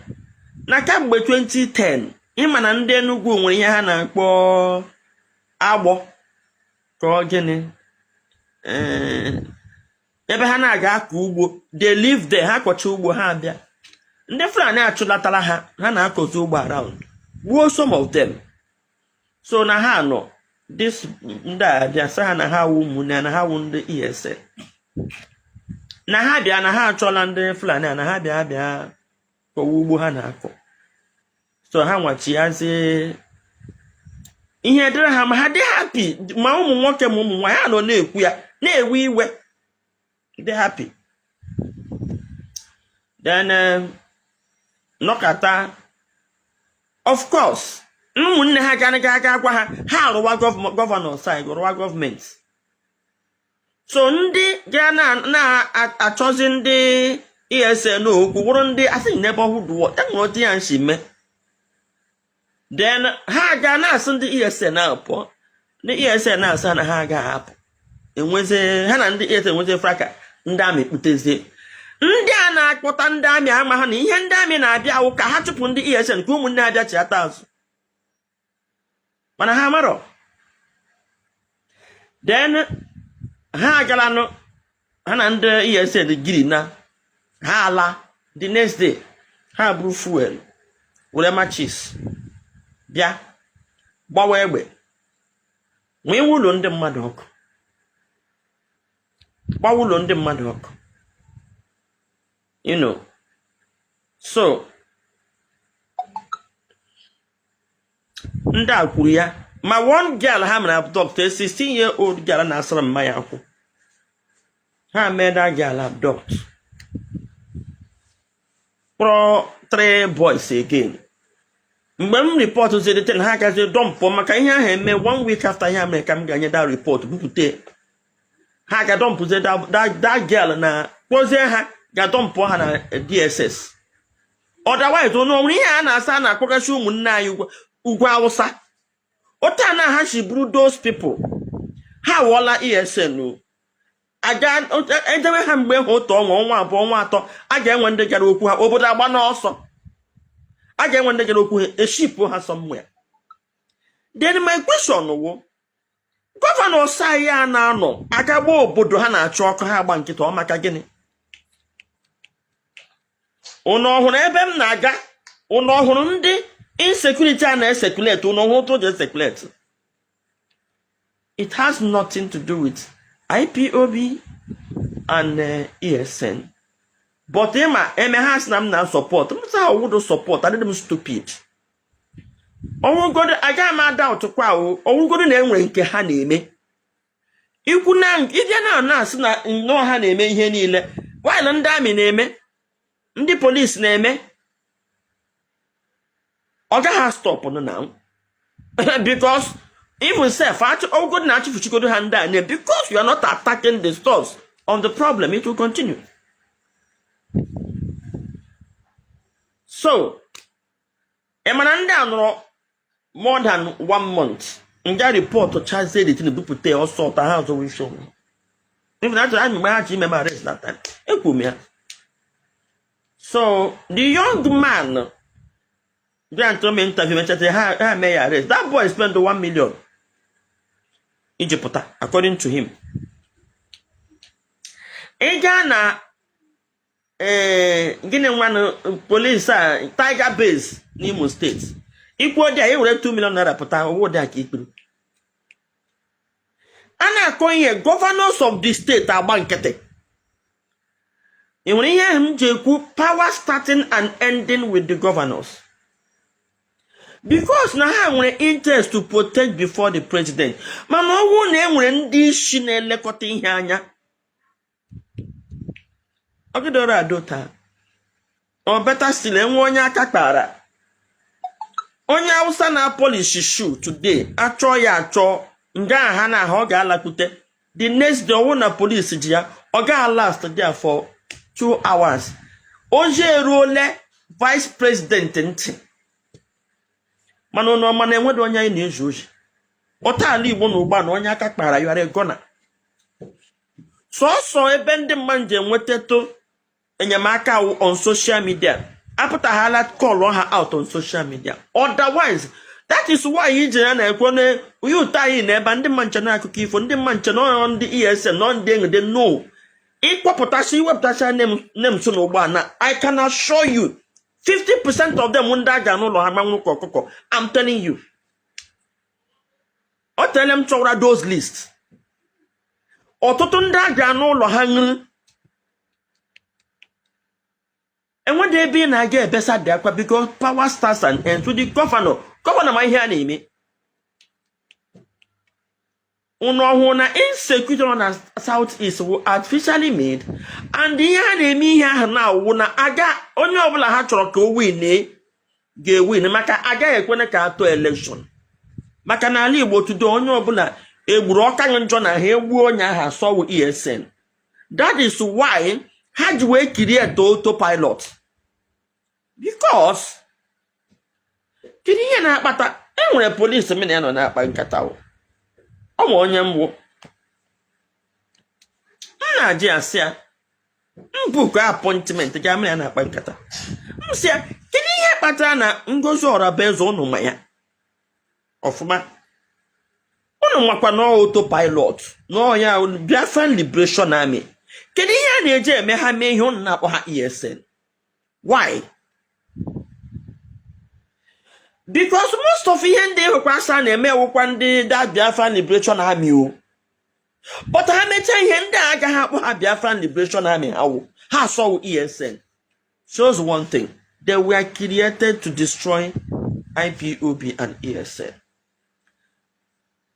na kamgbe 2010, ịma na ndị Enugu nwere ihe ha na-akpọ agbọ ka ọ gịnị, ee, ebe ha na-aga akọ ugbo. They live there. Ha kọcha ugbo, ha abịa. Ndị Fulani achụlatara ha, ha na-akọzi ugbo around, gbuo some of them. So na ha nọ this, ndị a bịa sị ha na ha wụ ụmụnne, na ha wụ ndị ESN, na ha bịa na ha achọla ndị Fulani a, na ha bịa bịa kọwa ugbo ha na-akọ. So ha nwachiazie ihe dịrị ha, ma ha dị happy, ma ụmụ nwoke ma ụmụ nwaanyị, ha nọ na-ekwu ya, na-ewe iwe, dị happy. Then nọkata, of course, ụmụnne ha gara aga gwa ha, ha arụwa governor side, rụwa gọọmenti. So ndị ga na-achọzi ndị ESN okwu wụrụ ndị asị neighborhood watch. Enwere otu ya nsi mee. Then ha ga na-asị ndị ESN ahụ pụọ, ndị ESN na-asị ha na ha agaghị apụ. Enwezi ha na ndị ESN enwezi fracas. Ndị army kputezie ndị a na-akpọta ndị army, ama ha na ihe ndị army na-abịa awụ ka ha chụpụ ndị ESN, ka ụmụnne abịa chiata azụ, mana ha amarọ. Then ha agalanụ, ha na ndị ESN giri na ha ala. The next day, ha buru fuel, were matches bịa gbawa egbe, nwee ụlọ ndị mmadụ ọkụ, gbawa ụlọ ndị mmadụ ọkụ. So ndị a kwuru ya, ma one girl ha mere abduct, a 16 year old girl na-asara mmanya akwụ, ha mee that girl abduct, kpọrọ three boys again. Mgbe m report ziri ten, ha gazi dumpụ maka ihe ahụ eme. One week after ihe mere ka m ga-nye that report bupute. Ha ga dumpụzie that girl na kpọzie ha ga dumpụ ha na DSS. Otherwise, onye nwere ihe a na-asa a na-akpọgasị ụmụnne anyị ugwu Awụsa otu a na ha si bụrụ those people, ha wụọla ESN o. Aga edewe ha mgbe ha otu ọnwa, ọnwa 2, ọnwa 3, a ga-enwe ndị gara okwu ha, obodo agba n'ọsọ. A ga-enwe ndị gara okwu ha, eshipụ ha somewhere. Then my question wụ, governor anyị a na-anọ agagba obodo ha na-achụ ọkụ, ha agba nkịta, ọ maka gịnị? Ụnụ ọhụrụ ebe m na-aga, ụnụ ọhụrụ ndị insecurity a na-ecirculate, ụnụ ọhụrụ otu o ji ecirculate. It has nothing to do with IPOB and ESN, but ịma eme ha sị na m na support m, sị ha ọwụdụ support. Adịghị m stupid. Ọnwụgodo agaghị m ada ụtụkwa o. Ọnwụgodo na enwere nke ha na-eme ikwu na ịbịa na na-asị na nnọọ ha na-eme ihe niile, while ndị army na-eme, ndị polisi na-eme, ọ gaghị stop now, because even sef ọgụgodo na achịfụchigodo ha ndị a na, because you are not attacking the source of the problem, it will continue. So ị mana ndị a nọrọ more than one month nga report chazie the thing, bupụta ya ọsọ ọta ha azọwa isi onwe. Even achọrọ anyị mgbe ha ji ime m arrest that time, ekwu m ya. So the young man Grant ome interview, mechata ha mee ya arrest. That boy spend 1 million iji pụta, according to him. Ị gaa na ee, gịnị nwanụ, police a, Tiger Base n'Imo Steeti, ikwuo dị a, e were 2 million naira pụta. Owó dị a ka ikpuru a na-akọ ihe. Governors of the state agba nkịtị. Ị nwere ihe ahụ m ji ekwu power starting and ending with the governors, because na ha nwere interest to protect before the president. Mana ọ bụrụ na e nwere ndị isi na-elekọta ihe anya, ọgịdọrọ ado taa. Ọ better still, enwe onye aka kpara, onye Hausa na-apolish shoe today, achọ ya achọ nga ha na aha, ọ ga-alakwute the next day. Ọwụ na police ji ya, ọ ga last there for 2 hours, ozi eruole vice president ntị. Mana ụnụ ọma na enweghị onye anyị na-ezu ozi ọta ala Igbo na ugbu a na onye aka kpara yara gọna. Sọsọ ebe ndị mmadụ ji enwetatụ enyemaka wụ on social media. Apụtaghala call ha out on social media. Otherwise, that is why ije ya na-ekwe na youth anyị na ebe ndị mma nche na akụkọ ifo, ndị mma nche na ndị ESN nọ, ndị enyi no ịkpọpụtasị, iwepụtasị nne m so n'ụgbọ na I can assure you 50% of them, ndị a ga n'ụlọ ha gbanwụ ka ọkụkọ. I'm telling you, o teele m chọwara those list. Ọtụtụ ndị a ga n'ụlọ ha ṅụrụ enwedị ebe ị na-aga ebesa dị akwa, because power starts and ends with the governor. Governor ma ihe a na-eme. Unu ọhụụ na insecurity nọ na South East wụ artificially made, and ihe a na-eme ihe ahụ na-awụ na aga onye ọbụla ha chọrọ ka o win ga-ewin, maka agaghị ekwene ka atụ election. Maka na ala Igbo tudo, onye ọbụla egburu ọka njọ na ha egbuo onye ahụ asọwụ ESN. That is why ha ji wee create autopilot, because kedu ihe na-akpata enwere polisi m na ya nọ na-akpa nkata? Ọ ma onye mgbu m na-ajụ ya, sị ya m book appointment ga ya na-akpa nkata. M sị ya, kedu ihe kpatara na Ngozi Orabueze, ụnụ ma ya ọfụma, ụnụ makwa na autopilot na ọya Biafran Liberation Army, kedu ihe a na-eji eme ha mee ihe ụnụ na-akpọ ha ESN? Why? Because most of ihe ndị hụkwa asa na-eme wụkwa ndị da Biafran Liberation Army o. But ha mechaa ihe ndị a, agaghị akpọ ha Biafran Liberation Army. Ha wụ ha asọwụ ESN. Shows one thing: they were created to destroy IPOB and ESN.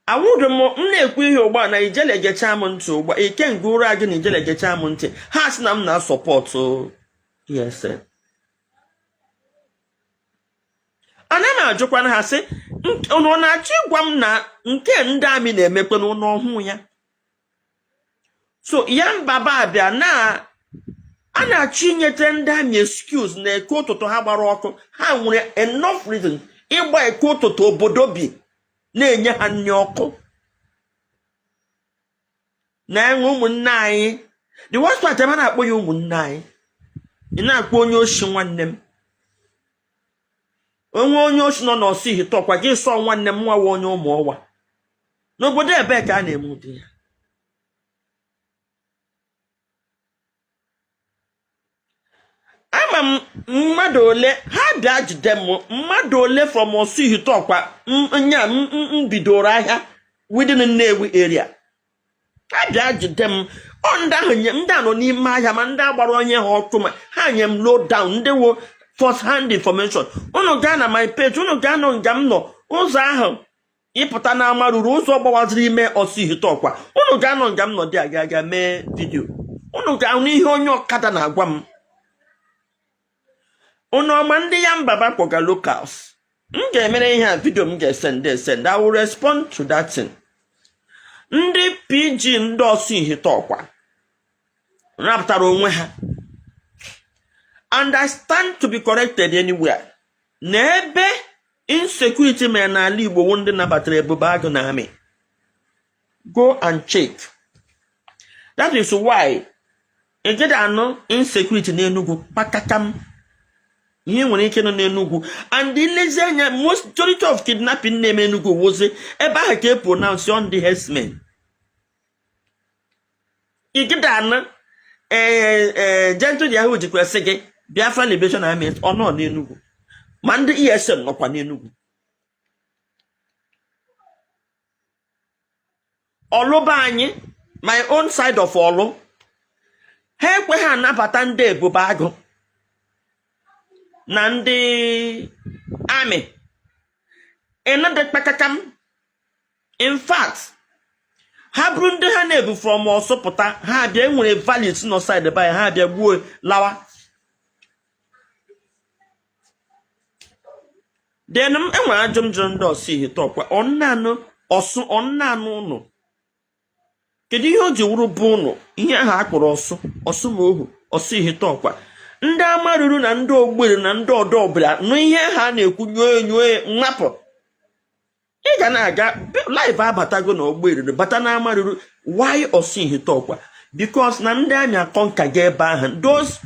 Awụdụ m m na-ekwu ihe ugbu a na ijele gecha m ntị ugbu a, ikenga ụra gị na ijele gecha m ntị. Ha sị na m na-asupport ESN. Ana m ajụkwana ha sị, unu na-achọ ịgwa m na nke ndị amị na-emekwe n'ụlọ ọhụụ ya? So ya mbaba abịa na a na-achọ inyete ndị amị excuse na Eke Ụtụtụ ha gbara ọkụ. Ha nwere enough reason ịgba Eke Ụtụtụ obodo bi na-enye ha nri ọkụ na-enwe ụmụnne anyị. The worst part, ebe a na-akpọ ya ụmụnne anyị, ị na-akpọ onye oshi nwanne m. Onwe onye oshi nọ n'ọsọ ihite ọkwa gị sọ nwanne m nwa onye ụmụ ọwa n'obodo ebee ka a na-eme ụdị ya? Ama m mmadụ ole ha bịa jide m, mmadụ ole from ọsọ ihite ọkwa nya m bidoro ahịa within Nnewi area. Ha bịa jide m, ọ ndị ahụ nye ndị a nọ n'ime ahịa, ma ndị agbara onye ha ọkụ, ma ha nye m low down, ndị wo first hand information. Unu gaa na my page, unu gaa nọ nga m nọ, ụzọ ahụ ịpụta n'ama ruru ụzọ gbawaziri ime ọsọ ihite ọkwa. Unu ga-anọ nga m nọ dị aga aga mee video, unu ga-ahụ ihe onye ọkada na-agwa m. Unu ọma ndị ya mbaba kpọga locals. M ga-emere ihe a video, m ga-esend esend. I will respond to that thing. Ndị PG, ndị ọsọ ihite ọkwa rapụtara onwe ha, and I stand to be corrected anywhere, na ebe insecurity mere n'ala Igbo wụ ndị nabatara Ebube Agụ na army. Go and check. That is why ị gaghị anụ insecurity n'Enugu kpakakam. Ihe nwere ike nọ n'Enugwu, and ilezi anya, most majority of kidnapping na-eme Enugwu wụzi ebe ahụ ka e pronounce on the herdsmen. Igidana ee, Gentle Yahoo jikwa sị gị Biafra Liberation Army ọ nọ n'Enugwu, ma ndị ESN nọkwa n'Enugwu. Ọlụba anyị, my own side of Ọlụ, ha ekweghị anabata ndị Ebube Agụ na ndị army ịnadị kpakakam. In fact, ha bụrụ ndị ha na-ebu from Ọsụ pụta, ha abịa, enwere valleys nọ side by, ha abịa gbuo lawa. Then m enwere ajụ m jụrụ ndị Ọsụ Ihite Ọkwa ọnnanụ Ọsụ ọnnanụ ụnụ, kedu ihe o ji wụrụ bụ ụnụ ihe ahụ a kpọrọ Ọsụ Ọsụ ma ohu Ọsụ Ihite Ọkwa, ndị Amaruru na ndị Ogbere na ndị ọdọ ọbụla nụ ihe ha na-ekwu nyuo nyuo nwapụ. Ị ga na-aga live abatago na Ogbere bata na Amaruru. Why Ọsụ Ihite Ọkwa? Because na ndị army akọnka ga ebe ahụ. Those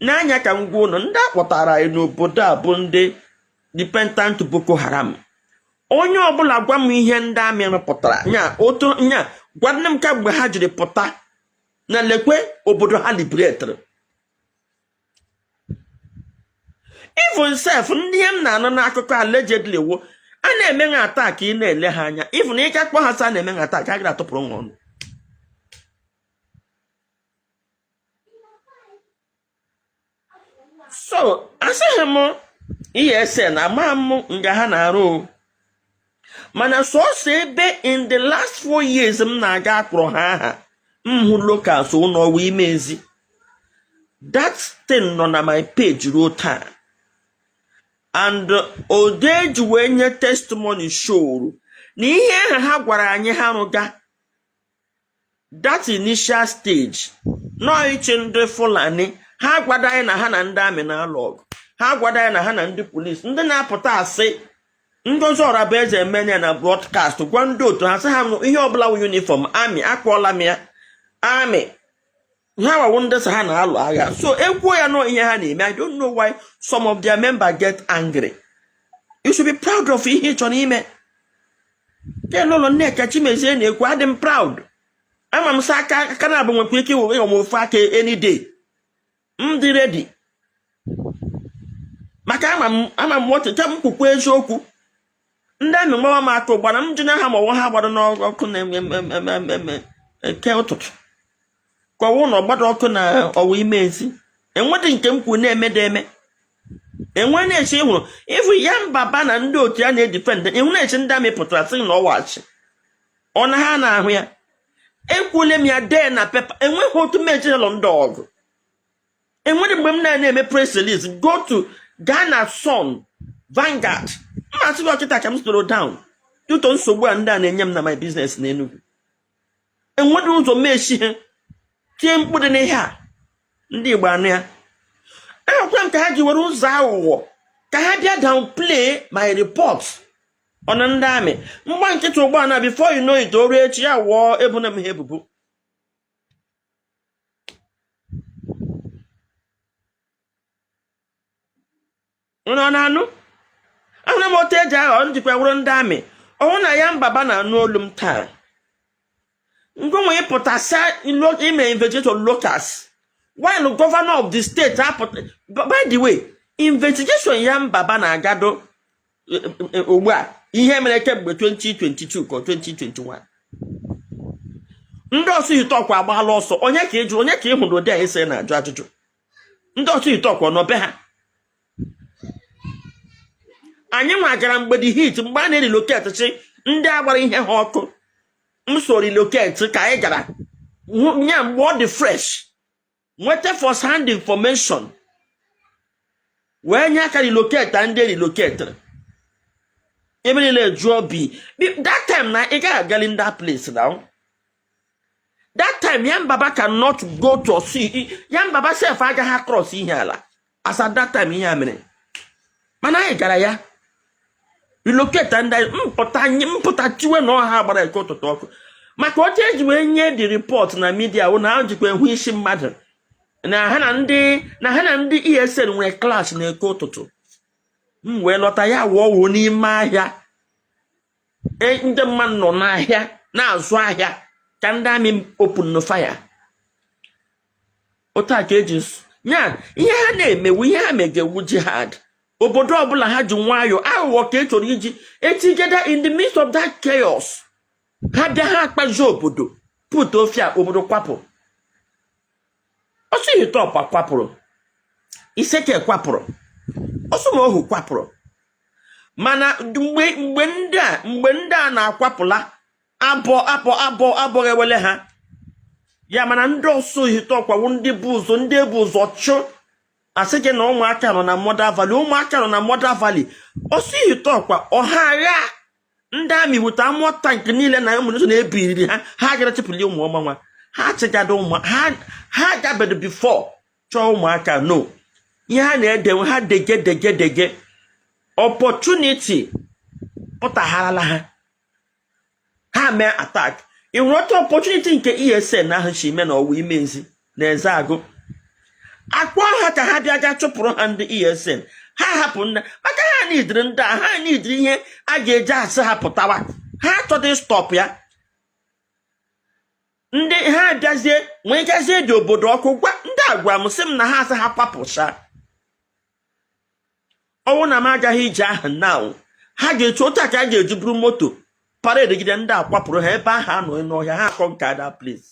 n'anya ka m gwa ụnụ, ndị a kpọtara anyị n'obodo a bụ ndị repentant Boko Haram. Onye ọbụla gwa m ihe ndị army rụpụtara nya otu nya gwa nne m kamgbe ha jiri pụta na lekwe obodo ha liberatịrị. Even sef, ndị ihe m na-anụ n'akụkọ allegedly wo a na-eme ha attack, ị na-ele ha anya, even ị ga kpọ ha sị a na-eme ha attack, ha gara atụpụrụ nwa ọnụ. So asịghị m ESN, ama m nga ha na-arụ o. Mana sọsọ ebe in the last 4 years m na-aga akpọrọ ha aha m hụ locals ụlọ ọwa ime ezi. That thing nọ na my page ruo taa, and ode ji wee nye testimony showru na ihe ahụ ha gwara anyị ha rụga that initial stage nọọ iche ndị Fulani. Ha gwada anyị na ha na ndị army na-alụ ọgụ, ha gwada anyị na ha na ndị polisi, ndị na-apụta asị Ngozi Orabueze emenya na broadcast gwa ndị otu ha sị ha ihe ọbụla wụ uniform army akpọọla m ya army. Ha wawo ndị sị ha na-alụ agha, so ekwuo ya nọ ihe ha na-eme. I don't know why some of their members get angry. You should be proud of ihe ị chọrọ ime. Lọlọ Nneka Chimezie na-ekwu, adị m proud. Ama m sị aka aka na-abụ nwekwa ike iwe m ofu aka any day. M dị ready maka ama m wọchịcha m kwukwa eziokwu. Ndị army gbawa m aka ụgbara m jụ na ha ma ọwa ha gbado n'ọkụ na eke ụtụtụ ka ọwụ na ọgbado ọkụ na ọwa ime ezi enwedị nke m kwuru na-emede eme enwe na-eche ịhụrụ ịfụ ya mbaba na ndị otu ya na-edefend ịhụ na-eche ndị army pụtara sị na ọwachi ọ na ha na-ahụ ya. Ekwule m ya dee na paper, enweghị otu m ejinalụ ndị ọgụ. Enwere mgbe m na-eme press release, go to Ghana Sun, Vanguard, mmasị gị ọchịta ka m slow down due to nsogbu a ndị a na-enye m na my business n'Enugu. Enweghị ụzọ m esi ha tie mkpu dị n'ihe a ndị Igbo anụ ya. Ahụkwa m ka ha ji were ụzọ aghụghọ ka ha bịa downplay my report ọna ndị army mgba nkịtị ụgbọala. Before you know it, o ruo echi ya wụọ ebuna m ha ebubo. Unu ọ na-anụ? Ahụrụ m otu eji aghọ njikwa wụrụ ndị army ọnwụ na ya mbaba na-anụ olu m taa. Ngụnwe ịpụta ime investigation locals while governor of the state apụta. By the way, investigation ya mbaba na-agado ugbu a, ihe mere kemgbe 2022 ka 2021, ndị Ọsụ Ihite Ọkwa agbaala ọsọ. Onye ka ịjụ? Onye ka ị hụrụ ụdị anyị sị na-ajụ ajụjụ? Ndị Ọsụ Ihite Ọkwa nọ be ha. Anyị nwa gara mgbe the heat, mgbe a na-erelocate chi ndị a gbara ihe ha ọkụ, m so relocate ka anyị gara nya mgbe ọ dị fresh, nweta first hand information wee nye aka relocate ndị relocate ebe niile jụọ bi. That time na ị gaghị agali that place now. That time Yambaba cannot go to see Yambaba sef, agaghị across ihe ala as at that time ihe a mere. Mana anyị gara ya relocate ndị mpụta mpụta chiwe na ọha gbara eke ụtụtụ ọkụ maka otu eji wee nye the report na media wụ na ahụ jikwa ehụ isi mmadụ. Na ha na ndị ESN nwere clash na Eke ụtụtụ. M wee lọta, ya wụọ wụọ n'ime ahịa. Ndị mmadụ nọ n'ahịa na-azụ ahịa ka ndị army open fire. Otu a ka eji ya ihe ha na-emewu, ihe ha megewu jihad. Obodo ọbụla ha ji nwayọọ aghụghọ ka e chọrọ iji etigeda in the midst of that chaos. Ha bịa, ha akpazi obodo, put ofia, obodo kwapụ ọsọ. Ihiteọkwa kwapụrụ, Iseke kwapụrụ, Ọsụmohu kwapụrụ. Mana mgbe ndị a na-akwapụla abọ abọ abọ abọghị ewele ha ya. Mana ndị ọsụ Ihiteọkwa wụ ndị bụ ụzọ, ndị ebu ụzọ chụ. Asị gị na ụmụaka nọ na Mother Valley, ụmụaka nọ na Mother Valley, ọsọ Ihiteọkwa ọha agha. Ndị army wute amụọ tank niile na ammunition na-ebiriri ha. Ha gara chịpụli ụmụ ọma nwa ha chịgado ụmụ ha. Ha gabedo before chọọ ụmụaka. No ihe ha na-edewe ha dege dege dege. Opportunity pụtagharala ha, ha mee attack. Ị hụrụ otu opportunity nke ESN ahụ si mee na ọwa Imezi na Eze Agụ, akpọ ha ka ha bịa ga chụpụrụ ha ndị ESN. Ha hapụ nna maka ha nidiri ndị a, ha nidiri ihe a ga-eji asị ha pụtawa. Ha achọghị stop ya. Ndị ha bịazie nwee gazie dị obodo ọkụ. Gwa ndị a, gwa m, sị m na ha asị ha kwapụcha. Ọnwụ na m agaghị ije ahụ now, ha ga-echu otu a ka a ga-eji buru moto parade gide ndị a kwapụrụ ha ebe ahụ anọ n'ọhịa. Ha akọ nke that place.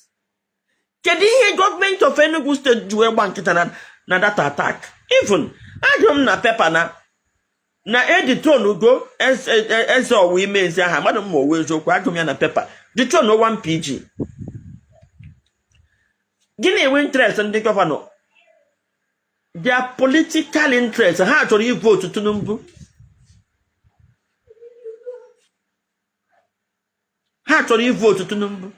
Kedu ihe gọọmenti of Enugu Steeti ji wee gba nkịta na that attack? Even ajụrụ m na paper na editron ugo eze ọwa Imezi ahụ, amadụ m ma owe eziokwu. Agụ m ya na paper, dethrone 1 PG. Gịnị enwe interest ndị governor? Their political interest. Ha chọrọ ivote Tinubu, ha chọrọ ivote Tinubu.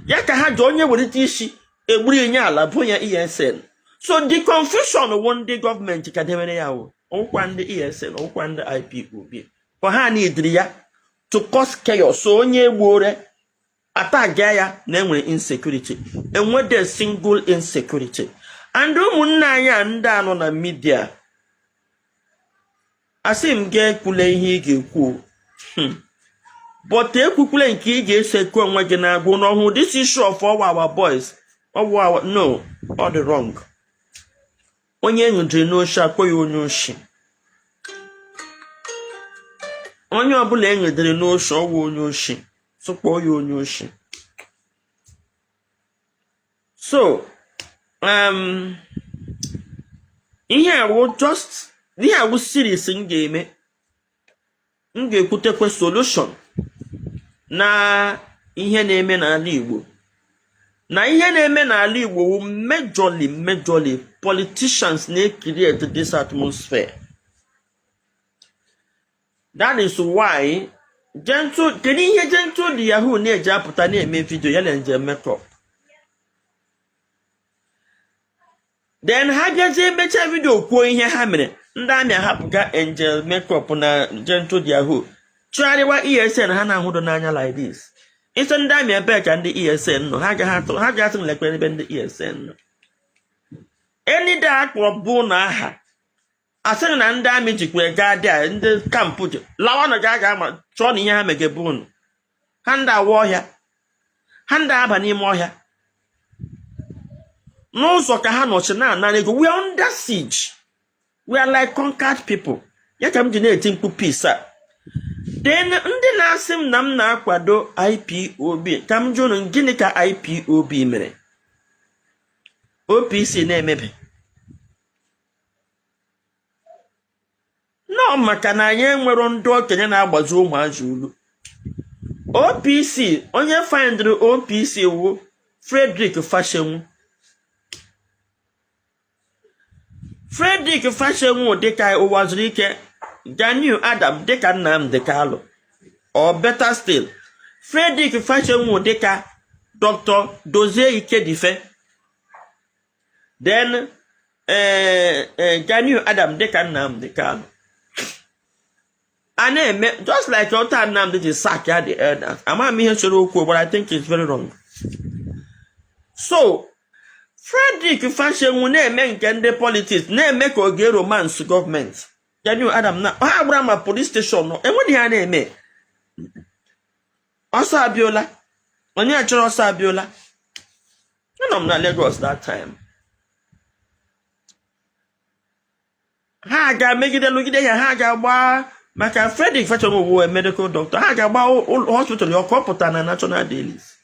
Ya ka ha ji onye welite isi egburu inye ala bụ ya ESN. So the confusion wụ ndị gọọmenti ka dewere ya, wụ ọwụkwa ndị ESN, ọwụkwa ndị IPOB, for ha nidiri ya to cause chaos. So onye egbuore ataga ya na enwere insecurity, enwede single insecurity. And ụmụnne anyị a, ndị a nọ na media, asị m gị ekwule ihe ị ga-ekwu, but ekwukwule nke ị ga-eso ekwu onwe gị na-agwụ n'ọhụụ. This issue of all our boys, all our, no, all the wrong. Onye enwudere n'oshi, akpọ ya onye oshi. Onye ọbụla enwudere n'oshi, ọwụ onye oshi, tụkpọọ ya onye oshi. So ihe a wụ just ihe a wụ series m ga-eme. M ga-ekwutekwe solution na ihe na-eme n'ala Igbo. Na ihe na-eme n'ala Igbo wụ majorly politicians na-create this atmosphere. That is why Gentle, kedu ihe Gentle the Yahoo na-eji apụta na-eme video ya na njem makeup? Then ha bịazie emechaa video, kwuo ihe ha mere. Ndị army ahapụga Angel Makeup na Gentle the Yahoo, chụgharịwa ESN. Ha na-ahụdo n'anya like this. Ịsị ndị army ebee ka ndị ESN nọ, ha agaghị atụ, ha ga-asị lekwe ebe ndị ESN nọ. Enide a kpọrọ bụ na aha asịrị na ndị army jikwa gaa dị a ndị camp ji lawanụ ga aga ama chọọ na ihe ha megebe unu. Ha ndị awa ọhịa, ha ndị aba n'ime ọhịa n'ụzọ ka ha nọchi na-anara ego. We are under siege, we are like conquered people. Ya ka m ji na-eti mkpu peace a. Then ndị na-asị m na m na-akwado IPOB, ka m jụ unu, gịnị ka IPOB mere OPC na-emebe? Nọ maka na anyị enwero ndị okenye na-agbazi ụmụazị olu. OPC, onye foundịrị OPC wụ Frederick Fasehun. Frederick Fasehun dịka Uwazuruike, Ganiu Adam dịka Nnamdi Kanu, or better still, Frederick Fasehun dịka Dr. Dozie Ikedife, then Ganiu Adam dịka Nnamdi Kanu. A na-eme just like otu Nnamdi ji sack ya the elders. Ama m ihe soro okwu, but I think it's very wrong. So Frederick Fasehun na-eme nke ndị politics, na-eme ka oge romance gọọmenti Gani Adam na ha gbara ma police station nọ enweghị ha na-eme. Ọsọ abịola, onye chọrọ ọsọ abịola. Anọ m na Lagos that time. Ha ga-emegide lụgide ya, ha ga-agba maka Frederick Fasehun wụ medical doctor, ha ga-agba hospital ya ọkụ. Ọ pụta na national dailies,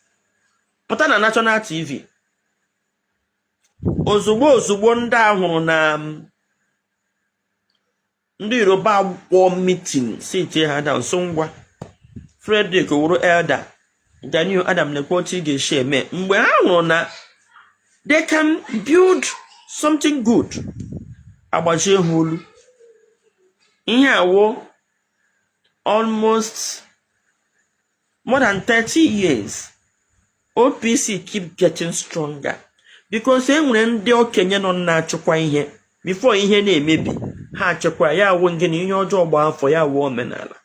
pụta na national TV. Ozugbo ozugbo ndị a hụrụ na ndị Yoruba kpọọ meeting, si tie ha down. So ngwa, Frederick wụrụ elder Gani Adam, lekwa otu ị ga-esi eme. Mgbe ha hụrụ na they can build something good, agbajie ha olu. Ihe awo almost more than 30 years, OPC keep getting stronger because e nwere ndị okenye nọ na-achịkwa ihe. Before ihe na-emebi, ha achịkwa ya. Awụ gịnị? Ihe ọjọọ gba afọ ya wụ omenala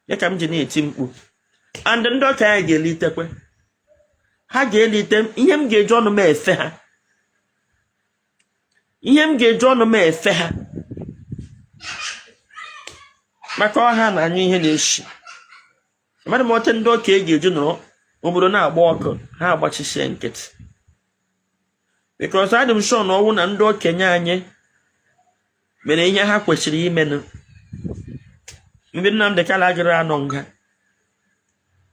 ya ka m ji na-eti mkpu. And ndị okenye ga-elitekwe, ha ga-elite. Ihe m ga-eji ọnụ m efe ha, ihe m ga-eji ọnụ m efe ha, maka ọha na anyụ ihe na-eshi mmadụ. Ma ote ndị okenye ga-eji nọrọ obodo na-agba ọkụ, ha agbachisie nkịtị, because adị m sure na ọnwụ na ndị okenye anyị mere ihe ha kwesịrị imenụ mgbe Nnamdị Kanu agịrị anọ nga,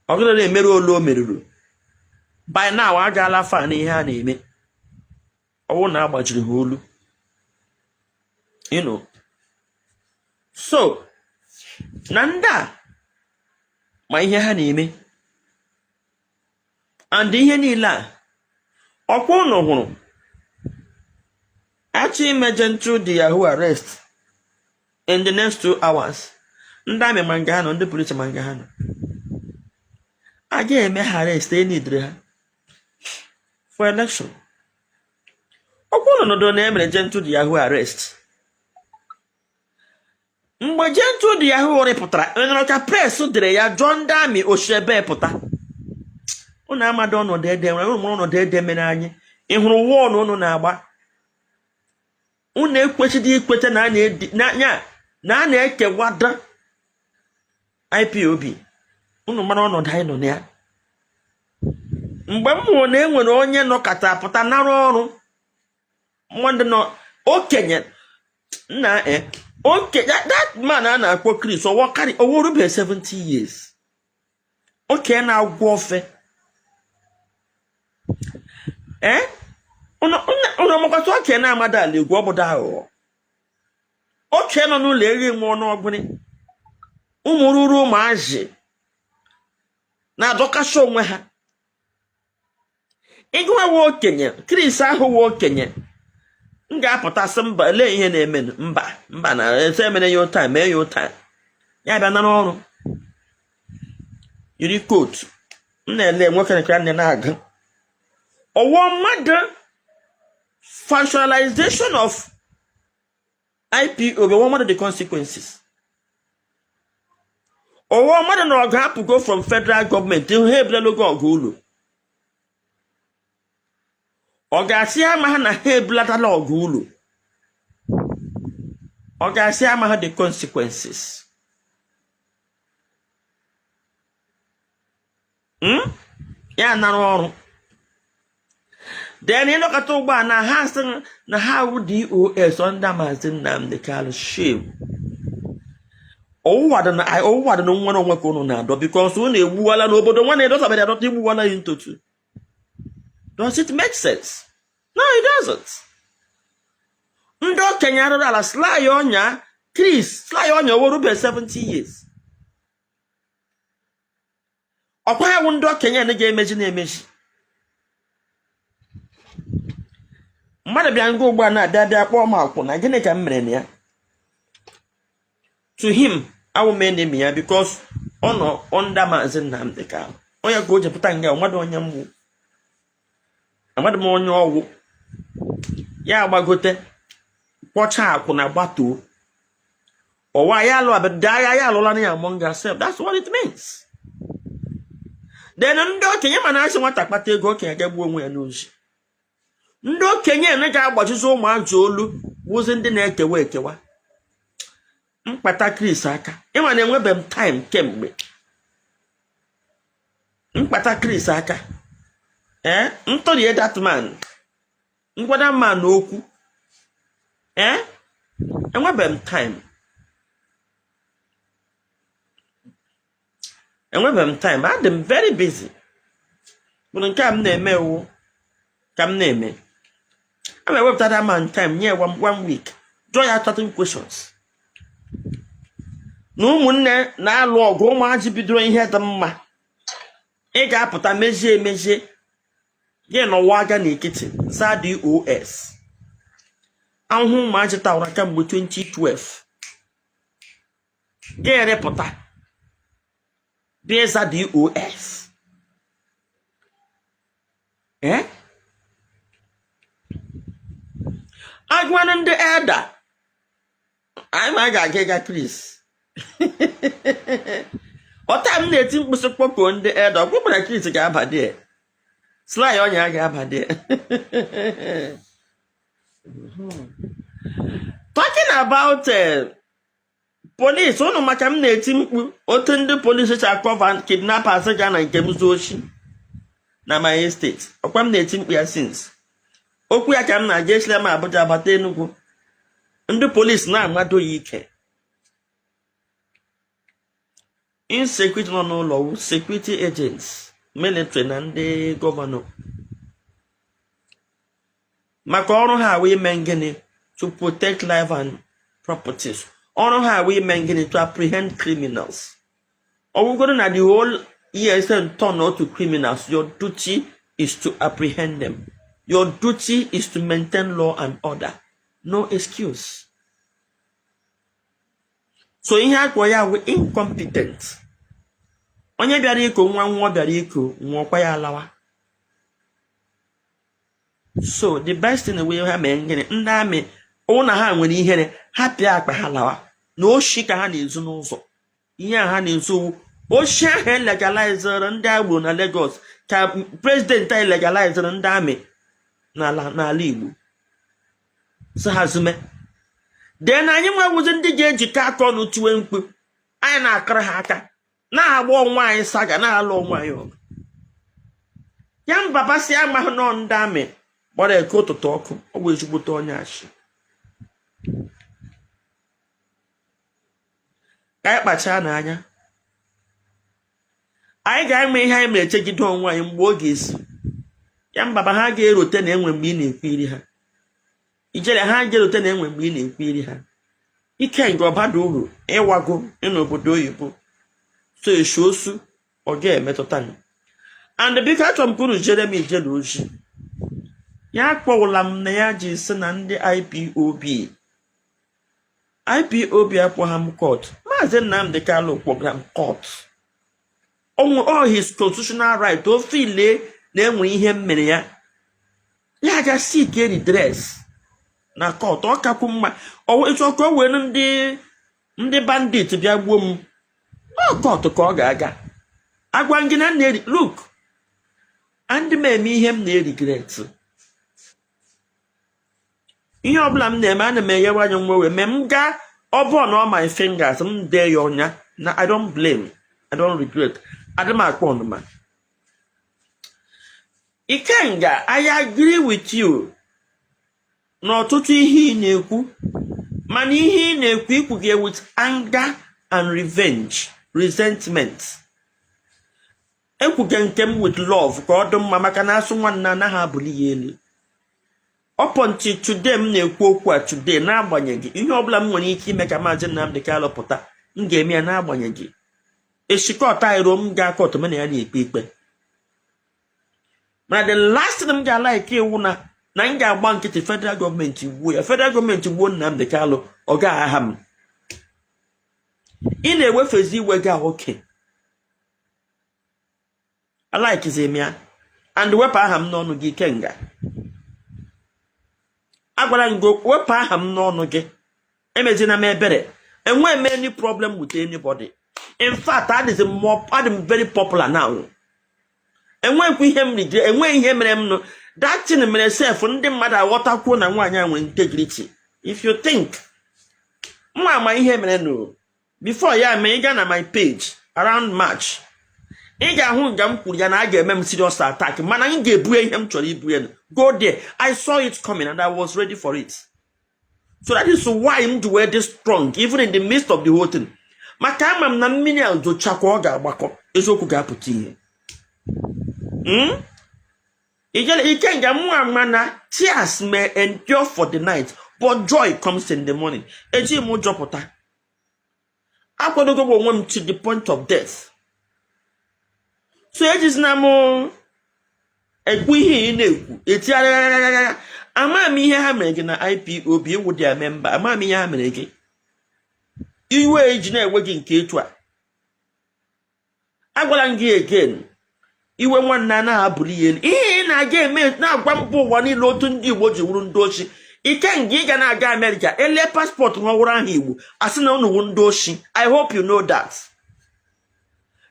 ọ gịrị na-emerụ olu o meruru. By now agaala fa n'ihe a na-eme, ọwụ na agbajiri ha olu. So na ndị a ma ihe ha na-eme and ihe niile a ọkwa ụnụ hụrụ achọ ime Gentle the Yahoo arrest in the next 2 hours. Ndị army ma nga ha nọ, ndị polisi ma nga ha nọ, a ga-eme ha arrest. Enidere ha for election. Ọkwa ụnụ nọdụ na emere Gentle the Yahoo arrest. Mgbe Gentle the Yahoo rịpụtara, enọrọ ka press dere ya, jụọ ndị army osi ebe pụta. Unu amadụ ọnọdụ ede nwere, unu mụrụ ọnọdụ ede mere anyị. Ị hụrụ wọọlụ unu na-agba? Unu ekwesịghị ikweta na a na-edi na ya na a na-ekewada IPOB. Unu mara ọnọdụ anyị nọ na ya. Mgbe m hụrụ na e nwere onye nọkọta pụta nara ọrụ mmadụ nọ okenye nna e okenye, that man a na-akpọ Chris ọwọ karị owo rube 70 years, okenye na-agwọ ofe. Ee, unu ọmakwata okenye na-amada ala egwu ọbụda aghụghọ, okenye nọ n'ụlọ eri nwe ọnụọgụrị, ụmụ ruru ụmụazị na-adọkasị onwe ha. Ịgụwa nwe okenye Chris ahụ nwe okenye, m ga-apụta sị mba, lee ihe na-eme. Mba, mba, na ete emere ya ụta, mee ya ụta, ya bịa nara ọrụ, yiri kootu. M na-ele nwoke na nne na-agụ ọwụwa mmadụ. Functionalization of IPOB, ọwụwa mmadụ, the consequences ọwụwa mmadụ na ọgụ apụgo from federal gọọmenti. Ha ebulalogo ọgụ ụlọ, ọ ga-asị ama ha na ha ebulatala ọgụ ụlọ, ọ ga-asị ama ha the consequences. Ya nara ọrụ, then ịnọkọta ugbu a na ha sị na ha wụ DOS under Maazị Nnamdi Kanu. Shame. Ọwụwa dị na ọwụwa dị na nwere onwe ka unu na-adọ, because unu egbuwala n'obodo nwa na-edọtabeghị adọta, igbuwala ya ntotu. Does it make sense? No, it doesn't. Ndị okenye arụrụ ala sly ọnya Chris sly ọnya oworube 70 years, ọkwa ya wụ ndị okenye na ga-emeji na-emeji mmadụ. Bịa nga ugbu a na-abịa bịa kpọọ m akwụna, gịnị ka m mere na ya? To him, awụ m enemy ya because ọ nọ under Maazị Nnamdi Kanu. Onye ka o ji pụta nga mmadụ, onye mgbu amadị m onye ọwụ ya agbagote kpọcha akwụna gbatuo ụwa ya alụ abịa agha ya alụla na ya among herself. That's what it means. Then ndị okenye, mana asị nwata kpata ego, okenye gagbuo onwe ya n'ozi. Ndị okenye ene ga-agbajizi ụmụazị olu wụzi ndị na-ekewa ekewa. Mkpata Chris aka, ịma na enwebe m time kemgbe. Mkpata Chris aka, ee, ntọrie that man, ngwada man okwu. Ee, enwebe m time, enwebe m time, adị m very busy. Bụrụ nke a m na-eme ewu ka m na-eme, a ma ewepụta that man time, nye one week, jụọ ya certain questions na ụmụnne na-alụ ọgụ. Ụmụazị bidoro ihe dị mma, ị ga-apụta mezie emezie gị nọwa aga n'ekiti zaa dos ahụhụ ụmụazị tawara kamgbe 2012, gị erepụta bịa ịza dos. Ee, agwanụ ndị elder anyị ma a ga-aga ịga Chris ọta. M na-eti mkpịsị kpọkuo ndị elder, ọ gwụkwara Chris ga-aba dị sly ọnya ga-aba dị. Talking about police, ụnụ maka m na-eti mkpu otu ndị polisi si acover kidnappers ga na nke m zuo oshi na my estate. Ọkwa m na-eti mkpu ya since. Okwu ya ka m na-aga esila m Abuja bata Enugu, ndị polisi na-amado ya ike. Insecurity nọ n'ụlọ wụ security agents, military na ndị gọvanọ, maka ọrụ ha wee ime gịnị? To protect life and properties. Ọrụ ha wee ime gịnị? To apprehend criminals. Ọ bụgoro na the whole ESN turn out to criminals, your duty is to apprehend them. Your duty is to maintain law and order. No excuse. So ihe akpọ ya wụ incompetent. Onye bịara iko nwa nwa bịara iko nwụọkwa ya alawa. So the best thing wee ha mee gịnị? Ndị army ọwụ na ha nwere ihere, ha pịa akpa ha lawa na oshi ka ha na-ezu n'ụzọ. Ihe a ha na-ezu oshi ahụ elegalizere ndị agboro na Lagos, ka president anyị legalizere ndị army n'ala Igbo, so ha zume. Then anyị nwewụzi ndị ga-ejikọ aka ọnụ tiwe mkpu, anyị na-akara ha aka, na-agba onwe anyị saga, na-alụ onwe anyị ọgụ. Ya mbaba si amaghị nọ ndị army gbara eke ụtụtụ ọkụ, ọ bụ ezigbote onye achị. Ka anyị kpachaa n'anya, anyị ga-eme ihe anyị mere echegide onwe anyị mgbe ọ ga-esi ya mbaba ha ga-erote na enwe mgbe ị na-ekwu iri ha ijere, ha ga-erote na enwe mgbe ị na-ekwu iri ha. Ike nke ọbada uru ịwago n'obodo oyibo, so esu osu ọ ga-emetụta m. And biko, achọrọ m ka unu jere m ijele ozi ya akpọwụla m na ya ji sị na ndị IPOB IPOB akpọha m court. Maazị Nnamdi Kanu kpọgara m court. Onwe all his constitutional right. Ofe ile na enwe ihe m mere ya, ya ga seek redress na court. Ọ kakwu mma ịchọ ka o were ndị bandit bịa gbuo m, ọ court ka ọ ga-aga. Agwa gị na na look, andị m eme ihe m na-eregret. Ihe ọbụla m na-eme, ana m enyewe anya nwe wee mee m gaa ọ bụ na ọ my fingers m dee ya ọnya na I don't blame, I don't regret, adị m akpọ ọnụma. Ikenga, I agree with you n'ọtụtụ ihe ị na-ekwu, mana ihe ị na-ekwu ikwugie with anger and revenge, resentment. Ekwuge nke m with love ka ọ dị mma, maka na asụ nwanne anaghị abụli ya elu. Up until today m na-ekwu okwu a today, n'agbanyeghị ihe ọbụla m nwere ike ime ka Maazị Nnamdi Kanu pụta, m ga-eme ya. N'agbanyeghị eshikọta anyị ruo m ga court na ya na-ekpe ikpe, mana the last thing m ga-alike iwu na m ga-agba nkịtị federal gọọmenti gbuo ya. Federal gọọmenti gbuo Nnamdi Kanu, ọ ga-agha m. Ị na-ewefezi iwe gị oke, alikizi m ya. And wepụ aha m n'ọnụ gị. Ikenga, agwara m gị, wepụ aha m n'ọnụ gị. Emezina m ebere, enweghị m any problem with anybody. In fact, adịzi m more, adị m very popular now. Enweghịkwa ihe m rigire, enweghị ihe mere m nụ. That thing mere sef ndị mmadụ aghọtakwuo na nwaanyị a nwere integrity. If you think mma ama ihe mere nụ before ya mee, ị gaa na my page around March, ị ga-ahụ nga m kwuru ya na a ga-eme m serious attack, mana m ga-ebue ihe m chọrọ ibue. Go there. I saw it coming and I was ready for it. So that is why m ji wee dị strong even in the midst of the whole thing, maka ama m na mmiri a zochakwa, ọ ga-agbakọ, eziokwu ga-apụta ihe. Ijele ikenga mụ ama na tears may endure for the night, but joy comes in the morning. Ejighị m ụjọ pụta. Akwadogo m onwe m to the point of death. So ejizina m ekwu ihe ị na-ekwu etigharịa. Ama m ihe ha mere gị na IPOB ịwụ their member. Ama m ihe ha mere gị, iwe eji na-ewe gị nke etu a. Agwara m gị again, iwe nwanne anaghị abụrụ ya elu. Ihe ị na-aga eme na-agwa mba ụwa niile otu ndị Igbo ji wuru ndị ochi. Ikenga, ị ga na-aga Amerịka ele passport nwa wụrụ aha Igbo, asị na unu wu ndị ochi. I hope you know that.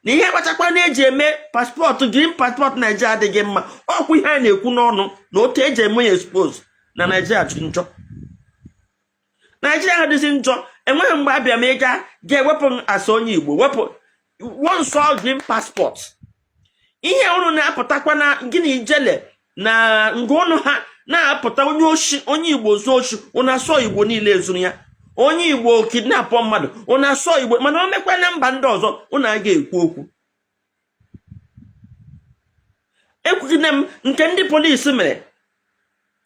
Na ihe kpachakwa na-eji eme passport, green passport Naijiria adịghị mma. Ọkwa ihe a na-ekwu n'ọnụ na otu eji eme ya expose na Naijiria jụrụ njọ. Naijiria adịghị njọ. Enweghị mgbe abịa m ịga ga-ewepụ m asa onye Igbo, wepụ one sọ green passport. Ihe unu na-apụtakwa na gịnị, ijele na nga ụnụ ha na-apụta onye oshi, onye Igbo zuo oshi, unu asọ Igbo niile ezuru ya. Onye Igbo kidnapụ mmadụ, unu asọ Igbo. Mana o mekwa na mba ndị ọzọ, unu aga ekwu okwu. Ekwugide m nke ndị polisi mere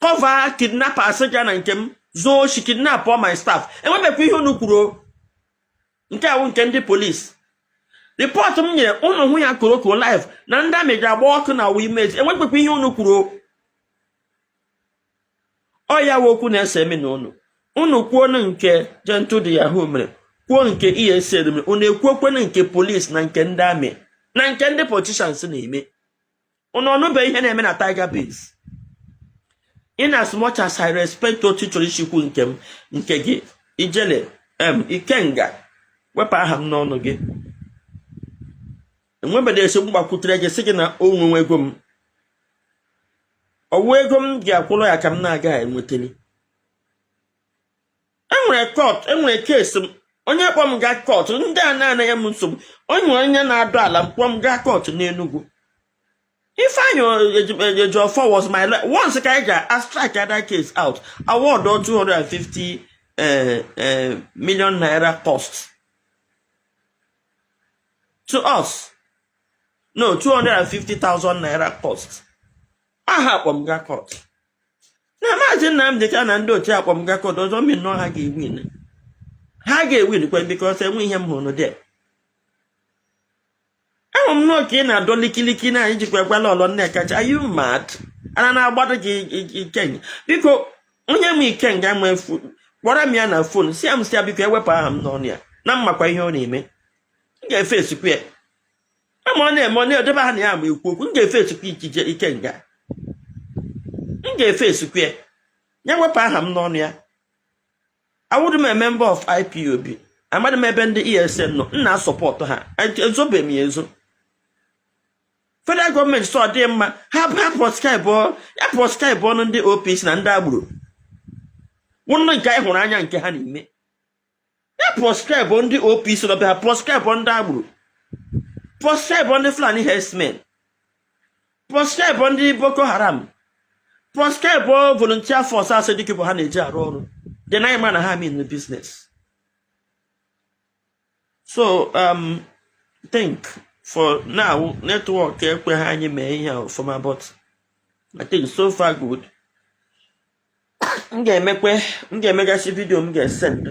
cover kidnappers ga na nke m zuo oshi, kidnap my staff. Enwebekwa ihe unu kwuru o. Nke awụ nke ndị polisi. Report m nyere unu, hụ ya koroko live na ndị amị ga-agba ọkụ na image. Enwebekwa ihe unu kwuru o. Ọ ya wụ okwu na-ese eme na unu kwuonu nke Gentle de Yahoo mere, kwuo nke ESN mere, unu ekwuokwenu nke polisi na nke ndị amị na nke ndị politicians na-eme. Unu ọnụbe ihe na-eme na Tiger Base. In as much as I respect otu ị chọrọ ichikwu nke m, nke gị, ijele em ikenga, wepụ aha m n'ọnụ gị. Enwebeghị esogbu gbakwutere gị sị gị na o nwewe ego m, ọwụ ego m ga-akwụrụ ya ka m na-agaghị enwetali. Enwere court, enwere case m, onye kpọ m gaa court. Ndị a na-anaghị m nsogbu. Onye nwere onye na-adọ ala m kpọọ m gaa court n'Enugu. Ifeanyi Ejiofor was my lawyer. Once ka anyị ga strike that case out, award 250 million naira cost to us, no, 250,000 naira cost. Aha akpọ m gaa court na Maazị Nnamdị Kanu na ndị otu akpọ m gaa court ọzọ mi nnọọ. Ha ga-ewin, ha ga-ewin kwe, because enwe ihe m hụrụ there. Ahụ m nnọọ ka ị na-adọ likiliki na anyị jikwa gwala ọlọ Nneka. Are you mad? Ana na-agbado gị ikenga. Biko, onye m ikenga ma efu, kpọrọ m ya na phone, si ya m si ya biko ewepụ aha m n'ọnụ ya na mmakwa ihe ọ na-eme. M ga-efe esikwu ya ama ọ na-eme, ọ na-edebe ha na ya ma ekwu okwu. M ga-efe esikwu ikije ikenga, m ga-efe esikwu ya, ya wepụ aha m n'ọnụ ya. Awụrụ m a member of IPOB. Amadị m ebe ndị ESN nọ. M na-asupport ha, ezobeghị m ya ezo. Federal gọọmenti sọ dị mma, ha proscribe ya, proscribe ọnụ ndị OPC na ndị agbero wụnụ nke anyị hụrụ anya nke ha na-eme. Ya proscribe ndị OPC nọbe ha, proscribe ndị agbero, proscribe ndị Fulani herdsmen, proscribe ndị Boko Haram, proscribe volunteer force asị dịka bụ ha na-eji arụ ọrụ dị na ịma na ha mean the business. So think for now network ekweghị anyị mee ihe a ọfụma, but I think so far good. M ga-emekwe, m ga-emegasị video m ga-esend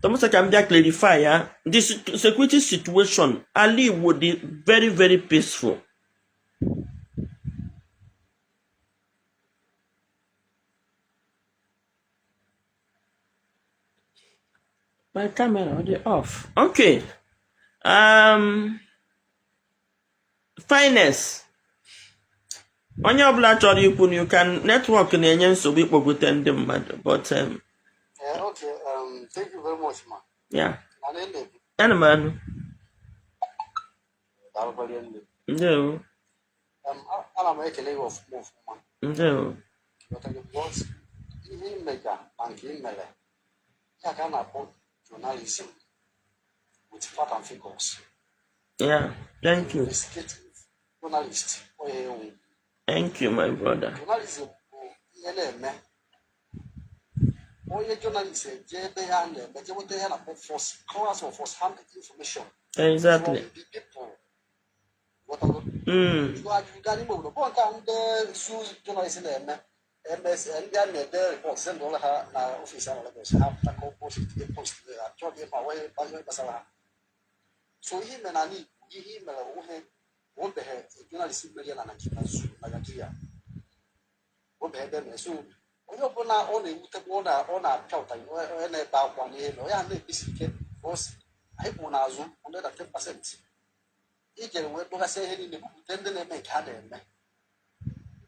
tọmụsọ ka m bịa clarify ya the security situation. Ala Igbo dị very very peaceful. My camera ọ dị off. Okay, finance, onye ọbụla chọrọ ikwu na you can. Network na-enye nsogbu ịkpọgote ndị mmadụ, but Yeah, okay. Thank you very much, ma. Yeah. Na nne. Ana m anụ. Daalụkwa nne. Ndewo. Ana m ekele gị ọfụma ọfụma. Ndewo. Ghọtara? Because ihe imega na nke i mere ya ka a na-akpọ journalism with fact and figures. Yeah, thank you. Investigative journalist, onye ewu. Thank you, my brother. Journalism bụ ihe na-eme onye journalist eje ebe ya na-eme, je nweta ihe a na-akpọ first class or first hand information from the people. Ghọtara? Jụọ ajụjụ, gaa n'ime obodo, bụ nke a ndị zu journalist na-eme ms, ndị a na-ede report send ụlọ ha na office ha na Lagos, ha pụta ka post post ha chọọ gị ma wee ihe gbasara ha. So ihe ime n'ala Igbo, ihe i mere onwe onwebeghị journalist mere ya na Naịjirịa, zu na Naịjirịa obe ebe mere. So onye ọbụla ọ na-ewutekwa, ọ na-apịa ụtarị, onye na-ebe akwa n'elu, onye a na-ekpesi ike ka o si anyị kwụ n'azụ 110%. Ijere wee kpọgasịa ihe niile, bupụta ndị na-eme nke ha na-eme.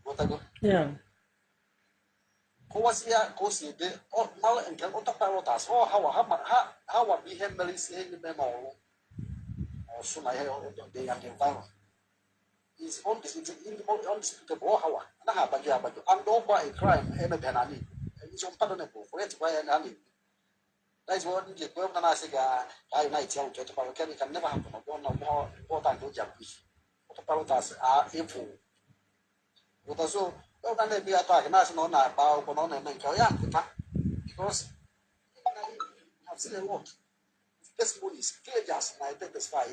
Ghọtago? Yeah. Kọwasị ya ka o si dị mara nke autopilot asị ọ ha wa ha ha wa bụ ihe mere isi ihe niile n'ọrụ ọsụ na ihe dị ya, the environment is undisputable. Ọ ha wa anaghị agbajọ agbajọ, and ọkwa a crime emebeghị n'ala Igbo is unpardonable. Forget kwa ya n'ala Igbo. That is what ndị ekwe na na-asị ga ka unite ya with autopilot can never happen. Ọ bụrụ na ọ bụ nke o ji abụ isi autopilot asị a efu. Ghọta? So ọ ga na-ebi ya taa na-asị na ọ na-agba akwụkwọ na ọ na-eme nke ya mpụta, because we have seen a lot testimonies, villagers na testify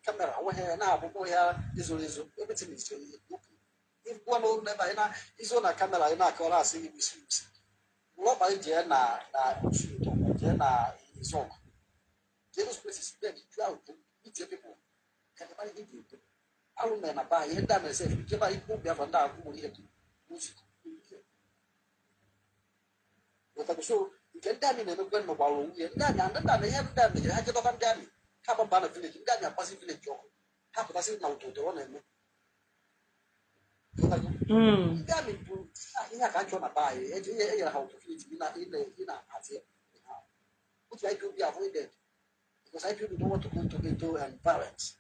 camera nweghị na-abụbụ ya ezoro ezo. Everything is open. Ịgwa na ebe anyị na izo na camera, anyị na-akọrọ asị gị isi isi lọkpa, jee na Osuto, jee na Izọgụ, jee those places, then you out meet your people ka ndị mara ihe ga-ekwu alụ mere na be anyị, ihe ndị a mere sef jebe anyị ikwu Biafra, ndị a nwere ihe dị nzukọ. Ghọtago? So nke ndị amị na-emekwe nọgbara onwe ya. Ndị amị, ndị amị, ihe ndị amị mere ha jedọta ndị amị, ha gbaba na village, ndị amị agbasi village ọkụ, ha pụtasị na ụtụtụ ọ na-eme. Ghọtago? Ndị amị bụ ihe a ka a chọrọ na be anyị. Eji ihe enyere ha opportunity ị na-hazi ha, which IPOB avoided, because IPOB don't want to go into violence.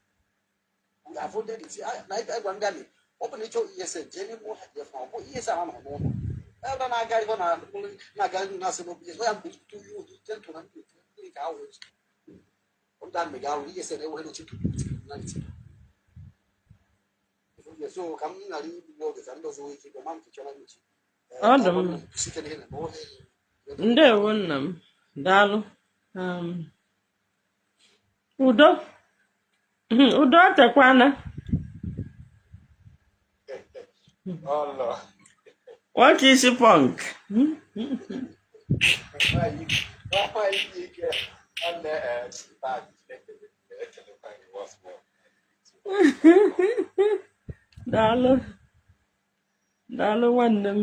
We avoided it. Na ịgwa ndị amị, ọ bụ na ịchọ ESN, jee n'ime ọhịa jee fụ, ọ bụ ESN ahụ nọ n'ụlọ ebe na-aga ịhụ na na-aga na-asị n'obi ya mgbe tutu ya ohi jentụ na ndị otu ndị ka ahụ ndị amị ga-arụ ESN enweghị n'oche to do with criminality. So ka m ghara igbu oge, ka ndị ọzọ nwee ike ịbịa ma nke chọrọ imechi. Ọ dị mma. Site n'ihe na eme. Ndewo nna m, daalụ. Udo udo tekwana. Ọlọ. Nwoke isi punk. Nwaanyị nwaanyị ike nwanne, taa Chineke ekelekwa gị once more. Daalụ, daalụ nwanne m.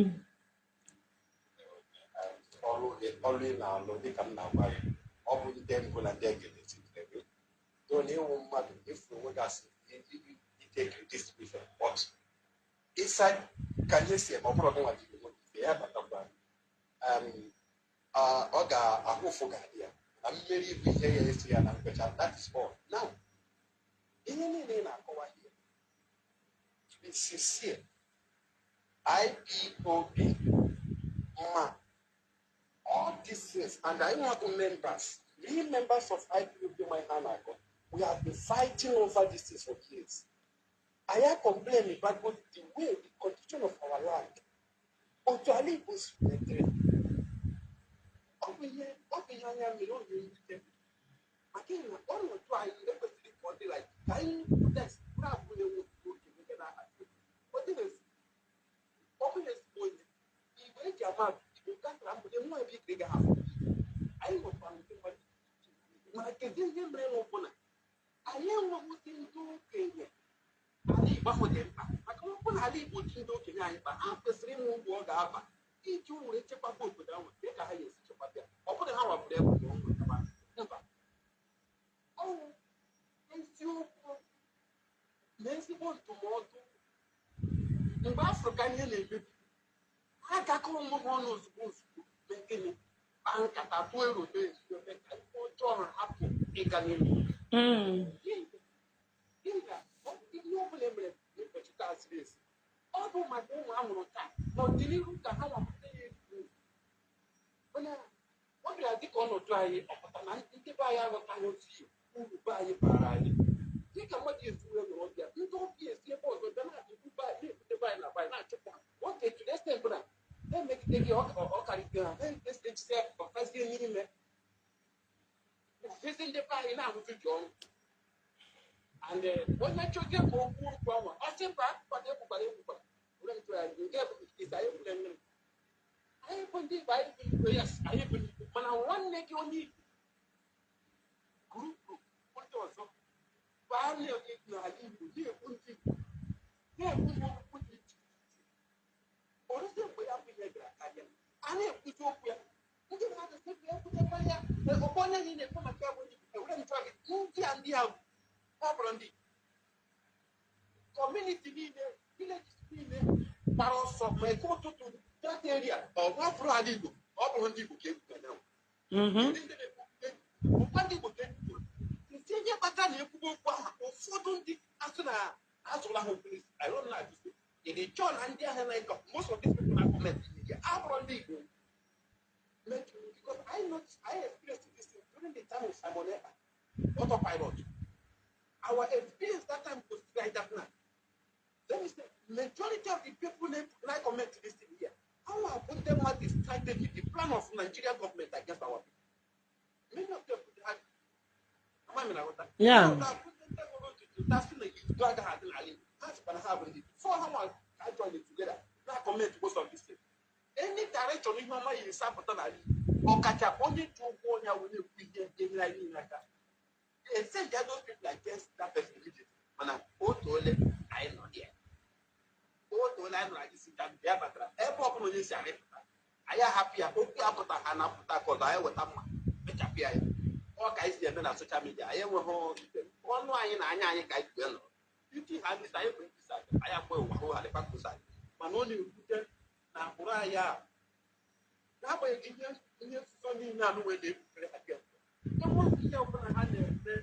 Ọrụ gị, ọrụ ị na-alụ, dịka m na-agwa gị, ọ bụ ndị mbụ na ndị egede sitere gị do na ịwụ mmadụ ifu onwe gị asị itake this position, but inside ka ihe si eme, ọ bụrụ gị nwa ji onwe gị ya batakwa, ọ ga-ahụ ụfụ, ga-adị ya na mmeri bụ ihe ya esi ya na mkpecha. That is all. Now, ihe niile ị na-akọwa here, to be sincere, IPOB ma all these things, and I want members, real members of IPOB, my ha na-akọ, we have been fighting over this thing for years. I complain about the way the condition of our land, otu ala Igbo si wee dịrị. Ọ bụ ihe anya mmiri, ọ na-ewute, maka na ọnọdụ anyị ekwesịrị ka ọ dị like ka anyị protest bụrụ abụ na-enwe oge nke na-ahazi. Ọ dịghị ezi, ọ bụghị ezigbo onye Igbo eji ama atụ. Igbo gafere mbụ nwa ebe ikiri ga-ahụ anyị nwekwara ndị mmadụ, mana kedu ihe mere na ọbụla anyị enweghị ndị okenye? Ala Igbo ahụ dị mkpa, maka ọ bụ na ala Igbo dị ndị okenye anyị mkpa, ha kwesịrị ịnwe ụgwọ ọ ga-aba iji were chekwaba obodo ahụ. Dị ka ha ga-esi chekwaba ya, ọ bụrụ ha wapụrụ egbe ka ọ nwetaba mba ọnwụ. Eziokwu na ezigbo ndụmọdụ, mgbe afọ ka ihe na-emebi, ha gakọ onwe ha ọnụ ozugbo ozugbo, mee gịnị? Kpaa nkata, tụọ ero, mee eme ka ihe ọjọọ ha hapụ ịga n'ihu. N'ihi na ọ bụ ihe ọ bụla e mere n'ụbọchị taa ziri ezi, ọ nwụrụ taa n'ọdịnihu ka ha nwapụta ya egwu. Mana ọ bịara dịka ọnọdụ anyị ọpụta na ndị be anyị aghọtaghị otu uru be anyị bara anyị, dịka mmadụ esi wee nọrọ ọbịa, ndị ọbịa esi ebe ọzọ bịa na-ebute be anyị, na-ebute be anyị na be anyị na-achụpụ ha. Oke to the extent bụ na na-emegide gị, ọ karịgo ha na-ejisi ọtazie n'ime ezi ndị be anyị na-ahụzi gị ọnụ. And onye chọzie ka o kwuo okwu anwa, ọ sị mba, kwado ekwukwara ekwukwara were ntụ ya nke bụ isi anyị kwure mmiri. Anyị bụ ndị Igbo, anyị bụ Igbo, yes, anyị bụ ndị Igbo, mana nwanne gị onye Igbo group ndị ọzọ baa n'ala Igbo na-ekwu ndị Igbo, na-ekwu okwu dị iche iche. Oruzie mgbe ya bụ ihe bịara karịa, a na-ekwuzi okwu ya, ndị mmadụ sị bịa ekwutekwala ya. Ọkwa onye anyị na-ekwu maka ya bụ ndị Igbo. Ewere njọ gị ndị a, ndị a ọ bụrụ ndị community niile, villages niile gbara ọsọ ma eke ụtụtụ that area. Ọ bụrụ ala Igbo, ọ bụrụ ndị Igbo ka egwu ya. Ndị na-ekwu ọkwa ndị Igbo ka egwu nke ihe kpatara na ekwugbo okwu ahụ, ụfọdụ ndị asị na azụla ha okwu n'isi. I don't know, ajụsị ịdị chọọ na ndị ahịa na-ekọ. Most of these people na comment media abụrụ ndị Igbo, because I noticed, I experienced this thing during the time of Simon Ekpa autopilot. Our experience that time was like that. Now let me say, majority of the people like comment this thing here, how I put them at the strategy, the plan of Nigeria government against our people. Many of them had na comment most of this thing. Any direction ihe ọma yi esi apụta n'ala Igbo, ọkacha onye ji ụkwụ onye wee na-ekwu ihe ga-enyere anyị niile aka, send those people against that person immediately. Mana otu ole anyị nọ there, otu ole anyị nọrọ, anyị si ka ya batara ebe ọ bụla onye si arịpụta, anyị ahapụ ya, okwu apụta ha na-apụta ka ọzọ anyị weta mma mechapụ ya. Ọ ka anyị si eme na social media. Anyị enweghị ọnụ anyị na anya anyị ka anyị wee nọrọ iti ha ndị anyị bụ ndị anyị akpọ ụwa hụ ha dịkwa anyị. Mana ọ na-ewute na agbụrụ anyị a, n'agbanyeghị ihe nzuzo niile anụ wee na-ebufere ha kemgbe, enweghị ihe ọbụla ha na-eme.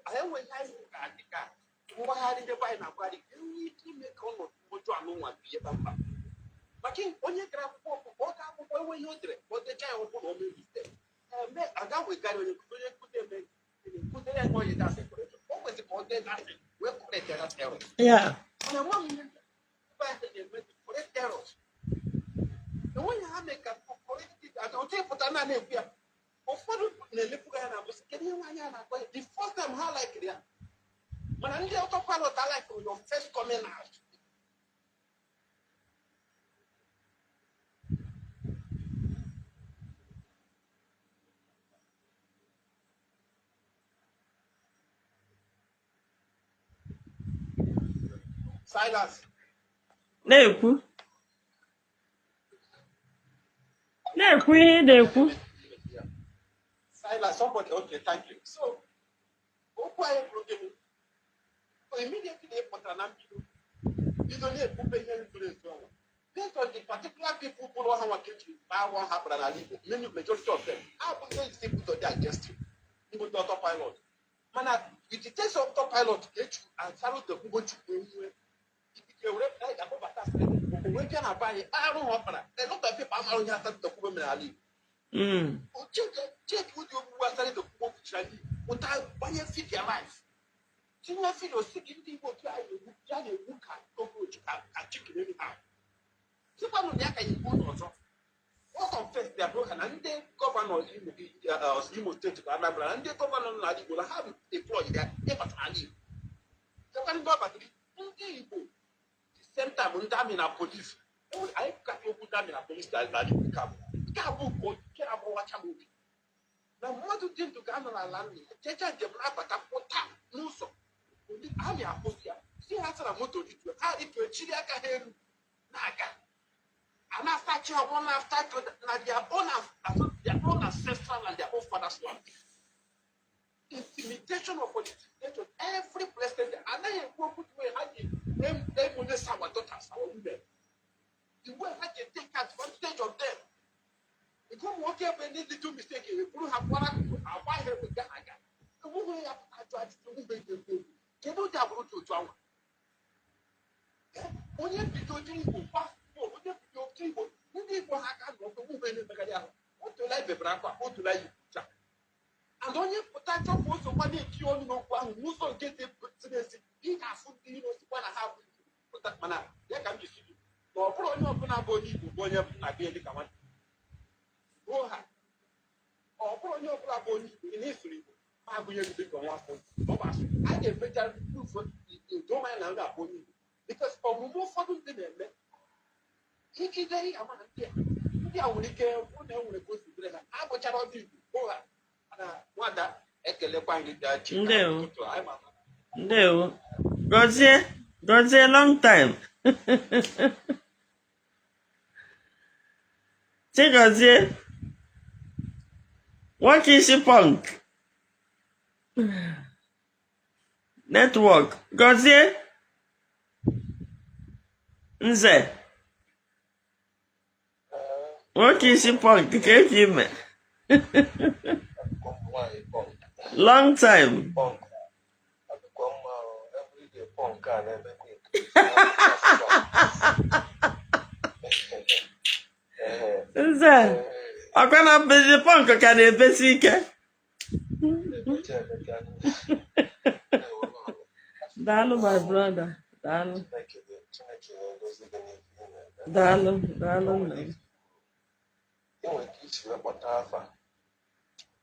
Anyị enweghị anyị ga-adị ka mgbagharị ndebe anyị na-agbagharị enwe ike ime ka ọnọdụ ọjọọ anụnwa bie kpamkpam. Maka onye gara akwụkwọ ọkpụkpọ ọ ga akwụkwọ, enwe ihe o dere, o decha ya ọkwụ na o mee mistake, eme aga wegarị onye nkụzi, onye nkụzi eme nkụziri ya onye dasị correction. O kwesịrị ka ọ dee dasị wee correct that error. Mana nwa m, ihe ndị ebe ahụ na-eme correct errors, enweghị ha mee ka correct it. Otu ịpụta na na-ekwu ya, ụfọdụ na-elepụga ya na abụsị kedu ihe nwaanyị a na-akpọ ya. The first time ha likere ya, mana ndị autopilot a like your first coming out. Silas. Na-ekwu, na-ekwu ihe ị na-ekwu. Silas, somebody, okay, thank you. So okwu anyị bụrụ gịnị? So immediately ị pụtara na mbido bido na-ekwube ihe zoro ezo ọnwa based on the particular people bụrụ ha nwa ka eji arụ ha kpara n'ala Igbo, many, majority of them abụghị ezi pụtọ dị against you, ndị autopilot. Mana with the case of autopilot ka eji asara ụzọ Chukwu enwe ikike were akpọbata wee bịa na be anyị arụ ha ọkpara. A lot of people amarụ ihe Asari Dokubo mere n'ala Igbo. Cheki ụdị ogbugbu Asari Dokubo gbuchara ndị Igbo, pụta gbanye video live, tinye video, si gị ndị Igbo otu anyị na-egbu ya na-egbu ka cockroach, ka chicken anyhow. Sikwanụ na ya ka ya egbu ụlọ ọzọ. Ọ confess their broker na ndị governor Imo State ka Anambra na ndị governor nọ n'ala Igbo na ha deploy ya ịbata n'ala Igbo. Sekwa ndị ọbatara ndị Igbo, the same time ndị army na police. Anyị kasị okwu ndị army na police n'ala Igbo. Nke a bụ nke na-agbọwacha m obi na mmadụ dị ndụ ga-anọ n'ala nna ya jecha njem na-abata, pụta n'ụzọ, army akwụsị ya, si ha sara moto ritue, ha ritue, chiri aka ha elu na-aga, a na-asachi ha one after the other na their own ancestral and their own father's land. Intimidation of intimidation every president anaghị ekwu okwu, the way ha ji emolest our daughters, our women, the way ha ji take advantage of them, nke ụmụ nwoke bụ ndị little mistake eburu ha kwara akụkụ agba ha egbe ga aga, enweghị ya pụta ajụ ajụjụ mgbe ga ekwu okwu. Kedu ụdị agbụrụ dị otu anwa? Onye bido jiri Igbo passport, onye bido jiri Igbo, ndị Igbo ha aka nọ ofe ugbe na-emegharị ahụ. Otula ibebere akwa, otula ya ikwucha. And onye pụta chọpụ osokwa na-eti ọnụ n'okwu ahụ n'ụzọ nke ziri ezi, ị ga-afụ ndị iro sikwa na ha bụ Igbo pụta. Mana ya ka m ji si gị na ọ bụrụ onye ọbụla bụ onye Igbo bụ onye na-abịa dịka nwanne ruo ha. Ọ bụrụ onye ọbụla bụ onye Igbo, ị na-esoro Igbo ma agụnye gị dịka nwa afọ, ọ bụ asị. A ga-emecha proof edo anya na ndị abụ onye Igbo, because ọmụmụ ụfọdụ ndị na-eme ijide ị ga-ama na ndị a nwere ike bụ na e nwere ka o si dịrị ha abụchara ndị Igbo bụ ha. Mana nwada, ekelekwa gị bịa chi. Ndewo. Ụtụtụ anyị ma. Ndewo. Gozie, Gozie, long time. Chigozie, nwoke isi punk network. Gozie Nze, nwoke isi punk, ka eji ime. Nwaanyị punk. Long time. Punk adịkwa mma o, everyday punk a na-emekwa increase. Nze, ọkwa na mbezi punk ka na-ebesi ike. Emecha emeka. Daalụ, my brother, daalụ. Chineke ga-egozi gị n'ife ị na-eme. Daalụ, daalụ, nna m. Ị nwere ike isi wee kpọta afa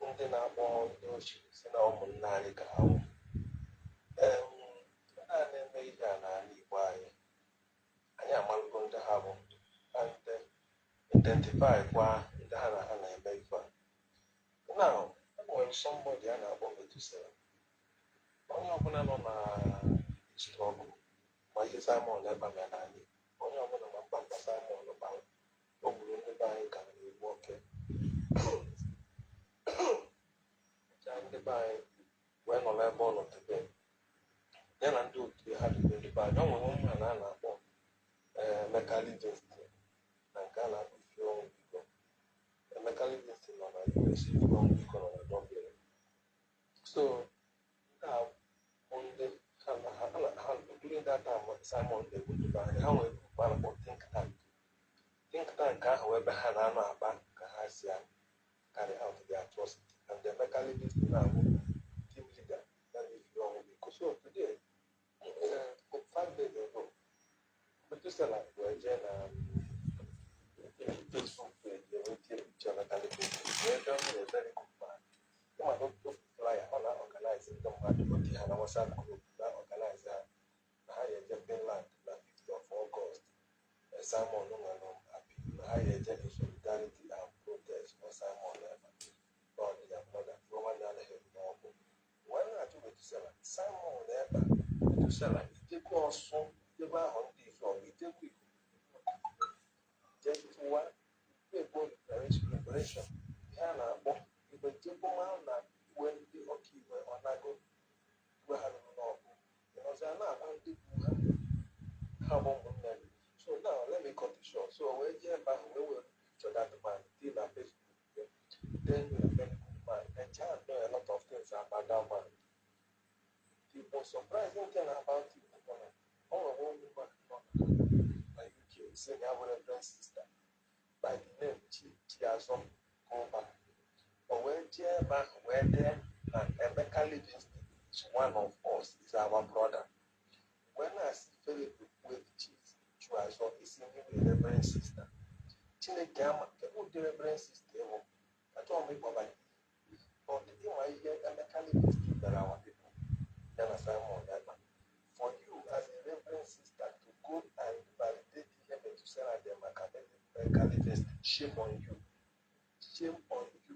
ndị na-akpọ ndị ochie si na ụmụnne anyị ka ha nwụ. Ndị a na-eme ihe a n'ala Igbo anyị, anyị amalụgo ndị ha bụ and identify kwa ndị ha na ha na-eme ife a. Now, e nwere somebody a na-akpọ Metusela. Onye ọbụla nọ na struggle ma ihe Simon Ekpa mere n'ala Igbo, onye ọbụla ma mkpamkpa Simon kpara, o gburu ndị be anyị ka na-egbu oke chaa ndị be anyị wee nọ n'ebe ọ nọ today, ya na ndị otu ha dịbe ndị be anyị. O nwere ụmụ na a na-akpọ Emeka Livingston na nke a na-akpọ Ifeọnwụ Biko. Emeka Livingston nọ na US, Ifeọnwụ Biko nọ na Dublin. So ndị a bụ ndị ha na ha ha during that time Simon na-egbu ndị be anyị, ha nwere group a na-akpọ think tank. Think tank ahụ ebe ha na-anọ akpa ka ha si carry out the atrocity, and Emeka Livingston na-abụ team leader ya na Ifeọnwụ Biko. So today, 5 days ago, Methuselah wee jee na Facebook page wee tie picture Emeka Livingston wee dee nwere very good man. Ịma na otu flyer ọ na-organize ndị mmadụ, otu ha na WhatsApp group na-organize ha na ha ya eje Finland na 5th of August. Simon nwere appeal na ha ya eje in solidarity and protest for Simon Ekpa, na ọ dị ya brother ruo nwanne anaghị eru n'ọkụ. Wee na-ajụ Methuselah, Simon Ekpa, Methuselah, ijekwa ọsụ ijekwa ahụ ndị ife ọgụ, ijekwa ikuku jee tụwa ebo liberation ihe a na-akpọ igbe, jekwa mara na iwe ndị ọkaiwe ọ nago iwe ha ruru n'ọkụ, ịnọzi a na-agba ndị bụ ha ha bụ ụmụnne gị. So now let me cut it short. So wee jee ebe ahụ wee were picture that man dị na Facebook, then a very good man and child know a lot of things about that man. The most surprising thing about it bụ na ọ nwere one woman nọ na UK si na ya bụ reverend sister by the name Chi Chiazọ Koba. O wee jee ebe ahụ wee dee na Emeka Livingston is one of us, is our brother. Wee na-asị Philip with Chief Chiazọ isi ndị reverend sister, Chineke ama kedu ụdị reverend sister ịbụ. Achọghị m ịkpọba ya, but ịma ihe Emeka Livingston mere our people, ya na Simon Ekpa, for you as a reverend sister to go and validate ihe Methuselah dị maka Emeka Livingston, shame on you, shame on you.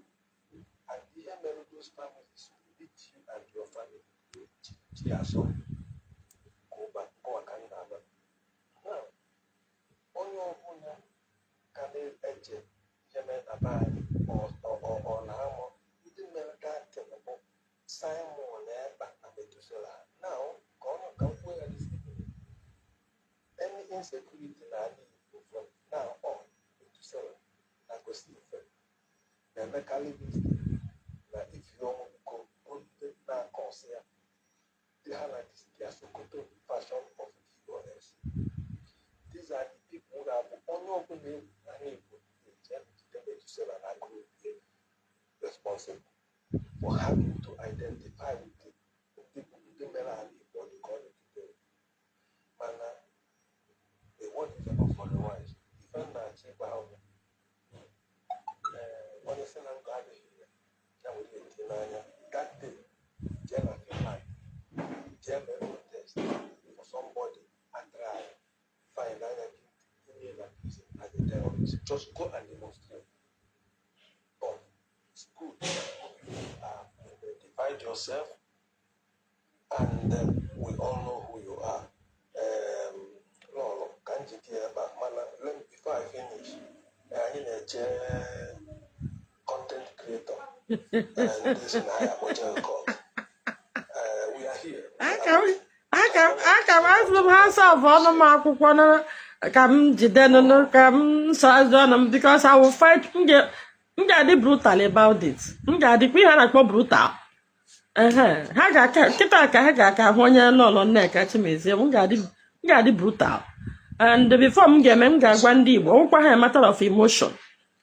And ihe mere those families will meet you and your family. Chiazọ Koba nkọwa ka m na-agba. Now, onye ọbụla ka na-eche ihe mere na be anyị, ọ na-amụ ndị mere datin bụ Simon Ekpa na Methuselah. Now, ka onye ka m kwuo ya this evening, any insecurity n'ala Igbo from now on, Methuselah na Gosi Ife na Emeka Livingston na Ifeọnwụ Biko bụ ndị na-akọsị ya dị ha na their Sokoto version of DOS. Ọbụla egwu n'ala Igbo eji jide Metusela na group responsible for having to identify with the ndị mere ala Igbo ọ dị ka ọ dị today. Mana the word is enough for the wise. Ife m na-achọ ịgwa ahụ, ee, onye sị na ndụ adịghị ire ya were etinye n'anya. That day, jee na Finland, jee mee protest for somebody and try find anya gị tinye na prison as a terrorist. Just go and demonstrate. But it's good you have identified yourself and we all know who you are. Lọlọ ka m jide ya ebe a, mana let me, before I finish, anyị na-eche content creator and this na ya akpọje court. We are here. Aka m azụrụ m ha serve ọnụ m akwụkwọ na ka m jide nụnụ ka m sọ azụ ọnụ m, because I will fight. M ga-adị brutal about it. M ga-adịkwa ihe a na-akpọ brutal. Ehe, ha ga-aka kịta ka ha ga-aka ahụ onye Lọlọ Nneka Chimezie. M ga-adị brutal, and before m ga-eme, m ga-agwa ndị Igbo ọgwụkwa ha a matter of emotion.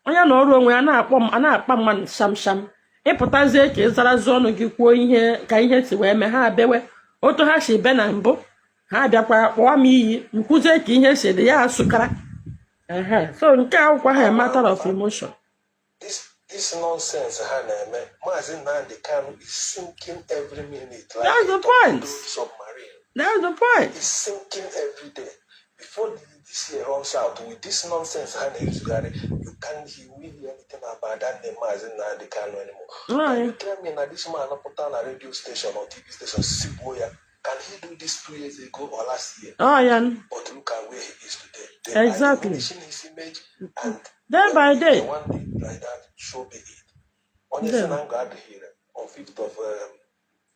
Onye na ọrụ onwe ya na-akpọ m a na-akpa mmadụ sham sham, ịpụtazie ka ị zarazie ọnụ gị kwuo ihe ka ihe si wee mee, ha bewe otu ha si be na mbụ, ha bịakwa kpọọ m iyi nkwuzie ka ihe si dị ya asụkara. Ehe, so nke a akwụkwọ ha a matter of emotion. This nonsense ha na-eme, Maazị Nnamdi Kanu is sinking every minute like That's a the point. torpedo submarine. That's the point. Is sinking every day. Before this year runs out, with this nonsense ha na-ezugharị, you can't hear really anything about that name Maazị Nnamdi Kanu anymore. Can you tell me na this man pụta na radio station or TV station sigbuo ya? Can he do this 2 years ago or last year? Oh yeah. But look at where he is today. They are diminishing his image and Day by if day. they want it like that, so be it. Onye sị na ngọ adịghị ire on 5th of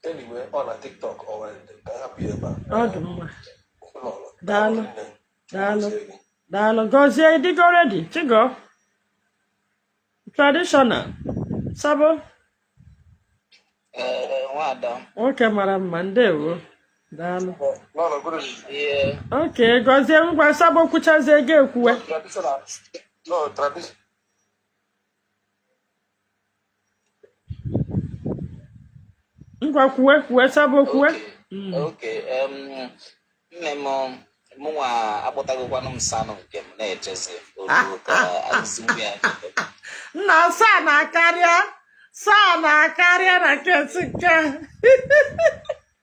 anyway, ọ na TikTok or ka hapụ ya ebe a. Ọ dị mma. Lọlọ, Daalụ. nne. Daalụ. Gọzie gị. Daalụ. Gọzie, ịdịgo ready? Chigo traditional sabo. Ee, nwada. Nwoke mara mma, ndewo, daalụ. Lọlọ, good evening. Ihe. Oke, gọzie, ngwa, sabo kwuchazie gị ekwuwe. Traditional. No, tradition. Ngwa, kwuwe, kwuwe, sabo, kwuwe. Oke, nne m, mụnwa akpọtagokwanụ m sanụ nke m na-echezi otu ka azụzụ ya. Nna, saa na-akarịa, saa na-akarịa na kesi nke a.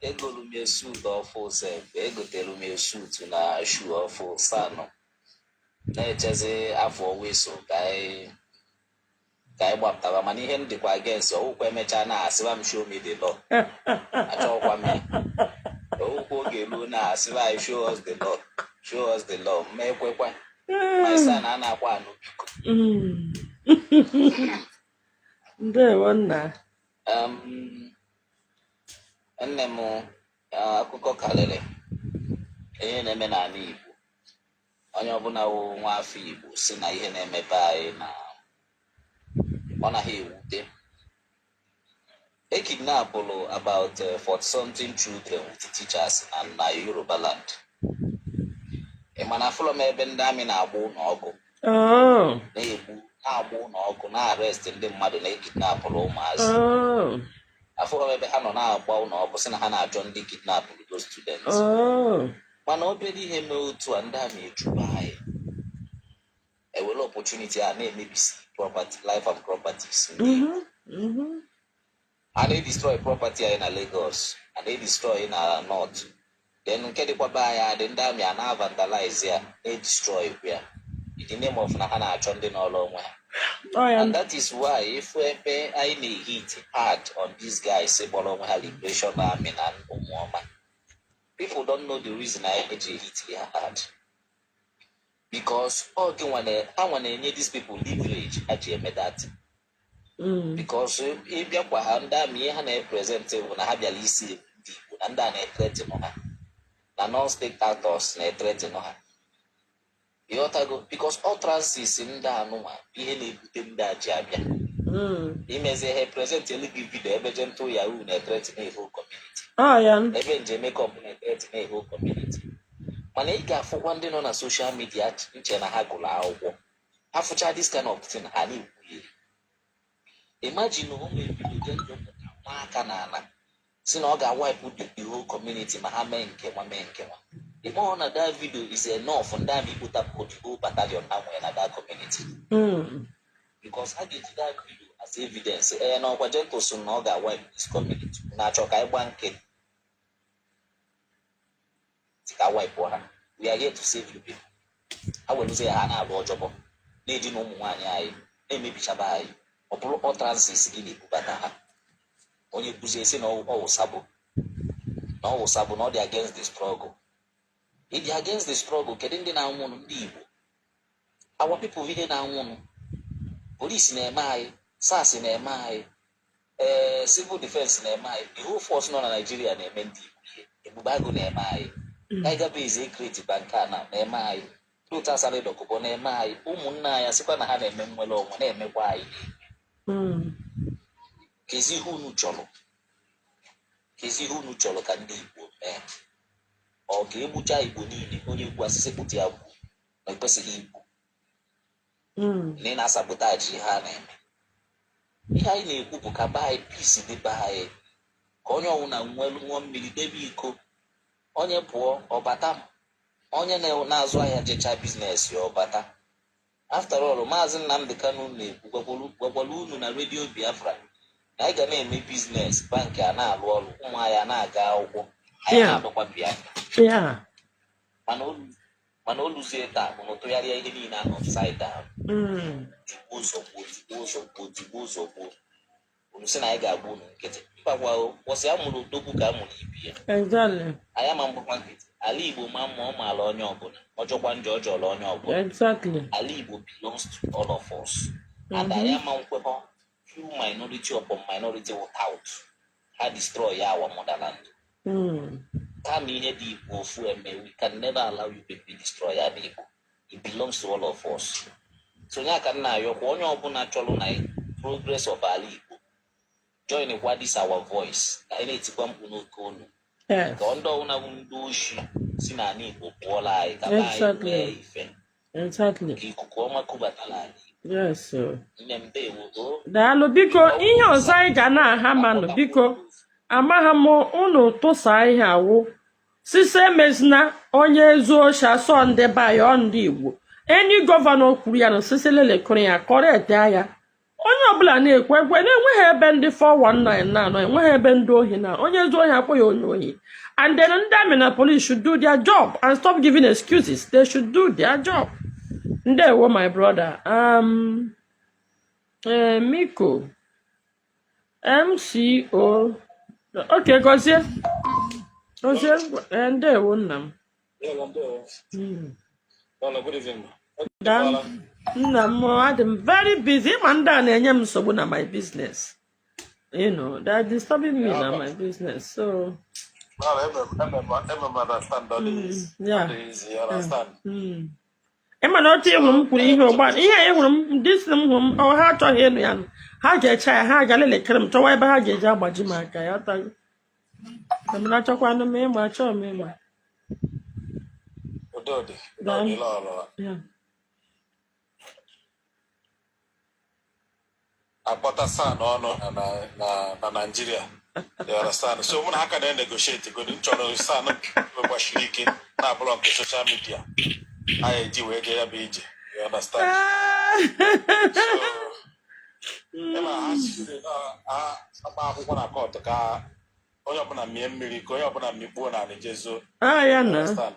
Egolu m suit ọfụ sef, egotelu m suit na shoe ọfụ sanụ, na-echezi afọ weso ka anyị gbapụtaba. Mana ihe m dịkwa against ọwụkwa emechaa na-asịba m, "Show me the law." Achọghịkwa m ya. Owukwa oge ruo na-asịba anyị, "Show us the law, show us the law." Ma ekwekwa my son a na-akwa anụ, biko. Ndewo, nna. Nne m, akụkọ karịrị ihe na-eme n'ala Igbo. Onye ọbụla wụ nwa afọ Igbo si na ihe na-emebe anyị na ọ naghị ewute. E kidnapụrụ about 40 something children with teachers na Yoruba land. Ị ma na afụlọ m ebe ndị amị na-agba ụlọ ọkụ, na-egbu, na-agba ụlọ ọkụ, na-arrest ndị mmadụ, na-ekidnapụrụ ụmụazị. Afụlọ m ebe ha nọ na-agba ụlọ ọkụ sị na ha na-achọ ndị kidnapụrụ those students. Mana obere ihe mee otu a, ndị amị ejuba anyị, ewere opportunity a na-emebisi property, life and properties ndị Igbo. A na-edestroy property anyị na Lagos, a na-edestroy na North. Then nke dịkwa be anyị adị, ndị amị a na-vandalize ya, na-edestroy ya in the name of na ha na-achọ ndị n'ọrụ onwe ha. Oh yeah. And that is why ifu ebe anyị na-ehit hard on these guys kpọrọ onwe ha Liberation Army na ụmụọma. People don't know the reason anyị ji hit ha hard, because ọ gị nwa ha nwa na-enye these people leverage ha ji eme that. Because ịbịakwa ha, ndị amị, ihe ha na-epresent bụ na ha bịara isi ndị Igbo, na ndị a na-ethreaten ha, na non-state actors na-ethreaten ha. Ịghọtago? Because utterances ndị anụnwa bụ ihe na-ebute ndị a ji abịa. Imezi ihe present elu gị video ebe Gentle Yahoo na-ethreaten a whole community, Oh yeah. ebe njem makeup na-ethreaten a whole community. Mana Mana ị ga-afụkwa ndị nọ na social media nche na ha gụrụ akwụkwọ, ha fụcha this kind of thing, ha na-ekwugheri. Imagine na ụmụ ebido jee pụta nwa aka n'ala si na ọ ga-wipe the whole community ma ha mee nke nwa, mee nke nwa. Ịkpọọ na that video is enough ndị army ikpotapụ the whole battalion ha nwere na that community, because ha ga-eji that video as evidence. Ee, na ọkwa Gentle so na ọ ga-wipe this community, na-achọ ka anyị gba nkịtị ka wipe ha. We are here to save you people. Ha werezie ya, ha na-alụ ọjọbọ, na-edina ụmụ nwaanyị anyị, na-emebichaba anyị. Ọ bụrụ utterances gị na-ebubata ha, onye kwuzie sị na ọ wụsabụ, na ọ wụsabụ, na ọ dị against the struggle. Ị dị against the struggle, kedu ndị na-anwụnụ? Ndị Igbo, our people, ihe na-anwụnụ. Polisi na-eme anyị, SARS na-eme anyị, ee, civil defense na-eme anyị, the whole force nọ na Nigeria na-eme ndị Igbo ihe. Ebube Agụ na-eme anyị, Tiger Base ekreti banka na na-eme anyị, otu Asari Dokubo na-eme anyị. Ụmụnne anyị asịkwa na ha na-eme nnwere onwe, na-emekwa anyị. Kezi ihe unu chọrọ? Kezi ihe unu chọrọ ka ndị Igbo mee? Ọ ka egbucha Igbo niile? Onye kwu asịsị pụta ya gbuo na ekwesịghị ikwu na ị na-asabotage ihe a na-eme. Ihe anyị na-ekwu bụ ka be anyị peace dị, be anyị ka onye ọbụla nwelu ṅụọ mmiri debe iko, onye pụọ ọbata, onye na-azụ ahịa jecha business ya ọbata. After all, Maazị Nnamdị Kanu na-ekwu, gwakwara unu na Redio Biafra na anyị ga na-eme business, bank a na-alụ ọrụ, ụmụ anyị a na-aga akwụkwọ, anyị na-adọkwa Biafra. Mana oluzie taa bụ na tụgharịa ihe niile ahụ upside down. Tigbuo zọgbuo, tigbuo zọgbuo, tigbuo zọgbuo. Unu sị na anyị ga-agba unu nkịtị? Mbakwa o, kwụsị. Amụrụ odogwu ka amụrụ ibi ya. Anyị ama mgbakwa nkịtị. Ala Igbo ma mma, ọ maala onye ọbụla. Ọjọkwa njọ, ọ jọrọ onye ọbụla. Ala Igbo belongs to all of us and anyị ama nkwekọ few minority upon minority without ha destroy our motherland. Kama ihe dị Igbo ofu eme, we can never allow you people destroy ala Igbo. It belongs to all of us. So onye aka nna ayọkwa, onye ọbụla chọrọ na progress of ala Igbo, join kwa this our voice, ka anyị na-etikwa mkpu n'oke olu, ka ndị ọbụla bụ ndị oshi si n'ala Igbo pụọla anyị, ka be anyị nwee ife, ka ikuku ọma kubatala ala Igbo. Yes, sir. Nne m, ndewo o. Daalụ. Biko, ihe ọzọ anyị ga na-aha manụ, biko, amagha m unu tụsaa ihe awụ sise emezina onye zuo oshi asọ ndị be anyị, ọ ndị Igbo. Eni governor kwuru ya na sisi lelekọrọ ya correct ya. Onye ọbụla na-ekwe ekwe na-enweghị ebe ndị 419 na-anọ, enweghị ebe ndị ohi na onye zuo ohi akpọ ya onye ohi. And then ndị army na police should do their job and stop giving excuses. They should do their job. Ndewo, my brother. Miko MCO. Okay, gozie, gozie. Ndewo, nna m. Yeah, ndewo. Hello, good evening. Daa, nna m. Adị m very busy. Ịma ndị a na-enye m nsogbu na my business. They are disturbing me na my business, so No, I'm understand all this. All this, you understand? Mm. Ịma na otu ịhụrụ m kwuru ihe ụgba, ihe a ịhụrụ m ndị si m hụrụ m, ọ ha achọghị ịnụ ya. Ha ga-eche ya, ha aga lelekere m, chọwa ebe ha ga-eji agbaji m aka ya ọtaghị m. Achọkwanụ m ịma, achọghị m ịma. Udo dị. Daalụ. Udo dị, lọlọ. Akpọta SAN ọnụ na Nigeria. You understand? So mụ na ha ka na-negotiate godi. M chọrọ SAN gbasiri ike na-abụrọ nke social media anyị eji wee jee ya bụ ije. You understand? So ịma ha siri na ha agba akwụkwọ na court ka onye ọbụla mie mmiri, ka onye ọbụla mikpuo na jezo. Ah, ya You na understand?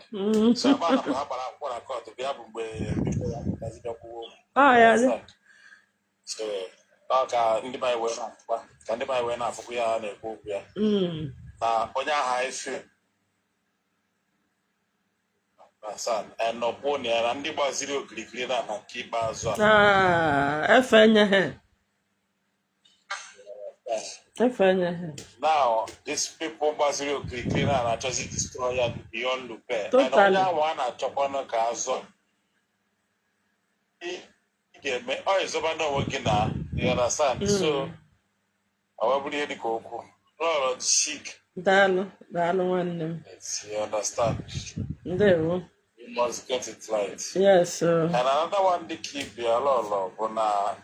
So agba na mgbe ha gbara akwụkwọ na court bịa bụ mgbe before ya pụtazi bịa kwuo okwu. Ah, You ya. understand? So ọ ka ndị be anyị wee na-afụkwa, ka ndị be anyị wee na-afụkwa ya, na-ekwu okwu ya na onye agha efe na SAN nọkwuo na ya na ndị gbaziri okirikiri na nke ikpeazụ a. Ah, efe nye ha, efe nye ha. Now these people gbaziri okirikiri na na-achọzi destroy ya beyond repair and onye Totally. ahụ a na-achọkwanụ ka azọ ị ga-eme ọ ịzọba n'onwe gị na, you understand? So ọ wee bụrụ ihe dịka okwu rọrọ chic. Daalụ, daalụ, nwanne m. You understand? Ndewo. You must get it right. Yes. And another one dị ka ibe ya, Lọlọ, bụ na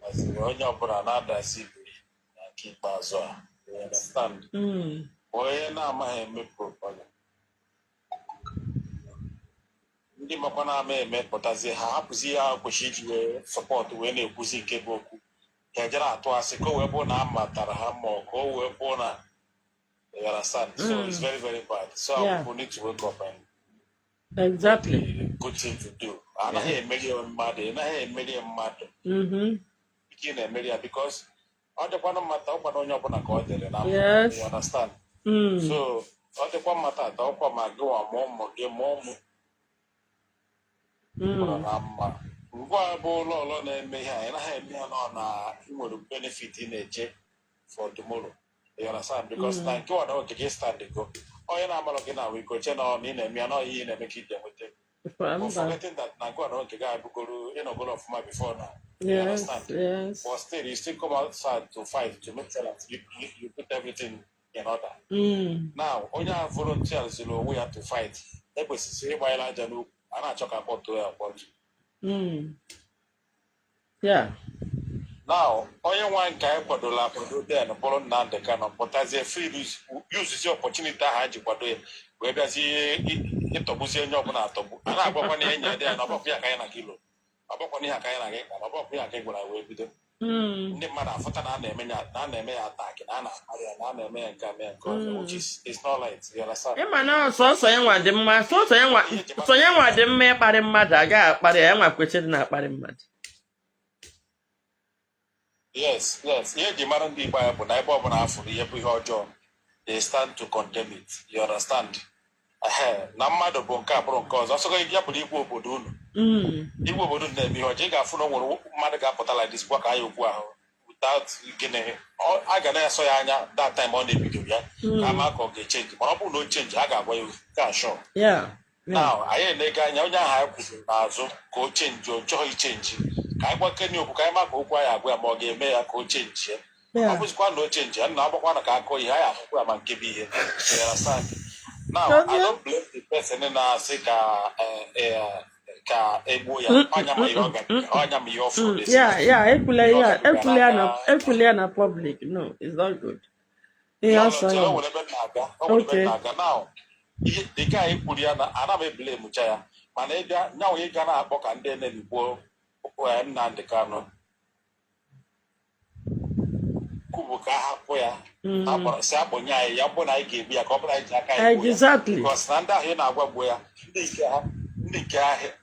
maziri onye ọbụla na-adasi ibe na nke ikpeazụ a. You understand? Mm. Onye na-amaghị eme propaganda, ndị makwa na-ama eme pụtazie, ha hapụzi ihe ahụ kwesịrị iji wee support wee na-ekwuzi nke bụ okwu, ha ejere atụ asị ka o wee bụ na a matara ha, ma ọ ka o wee bụ na, you understand? So it's very, very bad. So our people need to wake up and the good thing to do, anaghị emeri mmadụ, ị naghị emeri mmadụ. Ike ị na-emeri ya, because ọ dịkwanụ mma taa, ọkwa na onye ọbụla ka ọ dịrị na mma. You understand? So ọ dịkwa mma tata, ọkwa ma gị nwa ma ụmụ gị ma ụmụ ọbụla na mma. Ngwa bụ ụlọ ụlọ na-eme ihe a, ị naghị eme ya nọ na ị nwere benefit ị na-eche for tomorrow. You understand? Because na nke nwa na oge gị stand go, onye na-amalụ gị na wiko che na ọ na ị na-eme ya na ihe ị na-eme ka ị ji enweta, but Mba. forgetting that na nke nwa na oge gị abụgoro ịnọgoro ọfụma before now. You understand? Yes. But still, you still come outside to fight to make sure that you put everything in order. Now, onye ahụ volunteer ziri onwe ya to fight, ekwesịrị ịgbanyere aja n'ukwu, a na-achọ ka akpọtuo ya akpọtu. Now, onye nwa nke anyị kwadola akwado then bụrụ Nnamdị Kanụ pụtazie free, use opportunity ahụ anyị ji kwado ya wee bịazie ịtọgbuzie onye ọbụla atọgbu, a na-agwakwa na enyi ya dị ya na ọgbakwa ya ka anyị na gị lụrụ, ọgbakwa ihe aka anyị na gị kpara, ọgbakwa ya ka ị gwara wee bido. Ndị mmadụ afụta na a na-eme ya, na a na-eme ya attack, na a na-akparị ya, na a na-eme ya nke a, mee ya nke ọzọ, which is not right. You understand? Ịma na sọsọ ya nwa dị mma, sọsọ ya nwa, Ihe eji sọ ya nwa dị mma ịkparị mmadụ, agaghị akparị ya, ya nwa kwesịrị na-akparị mmadụ. Yes, ihe eji mara ndị Igbo anyị bụ na ebe ọbụla afụrụ ihe bụ ihe ọjọọ, they stand to condemn it. You understand? Ehe, na mmadụ bụ nke a bụrụ nke ọzọ, ọsọgọ ya bụrụ igwe obodo unu, igwe obodo unu na-eme ihe ọjọọ, ị ga-afụ na o nwere mmadụ ga-apụta like this gwa ka anyị okwu ahụ without gịnị, a ga na-esọ ya anya that time ọ na-ebido ya ka ama ka ọ ga-e change. Mana ọ bụrụ na o change, a ga-agwa ya ka sure. Now, anyị na-ege anya onye ahụ anyị kwụsịrị n'azụ ka o change, o chọghị i change, ka anyị gwakene okwu, ka anyị ma ka okwu anyị agwa ya ma ọ ga-eme ya ka o change ya. Ọ bụzikwa na o change ya, nna, agbakwa na ka akọ ihe anyị akwụkwọ ya ma nke bụ ihe. You understand? Now, I don't blame the person na-asị ka ka egbuo ya. Ọnya ma ihe ọ ga, ọnya ma ihe ọ fụrụ n'ezi. Yeah, ekwula Ihe ọ ya, gabiga ekwula ya na n'aka. Ekwula ya na public. No, it's not good. Ihe No, no, ọsọ chere, ya. o nwere ebe m na-aga, o nwere ebe m na-aga. Now, ihe dịka anyị kwuru ya na ana m e blame cha ya, mana ịbịa nyanwụ ị ga na-akpọ ka ndị enemy gbuo Nnamdị Kanụ kwubu ka a hapụ ya, ha kpọrọ si akpọnye anyị ya, bụ na anyị ga-egbu ya, ka ọ bụrụ anyị ji aka anyị gbuo ya. Because na ndị ahụ ị na-agwa gbuo ya, ndị nke ha, ndị nke ahịa.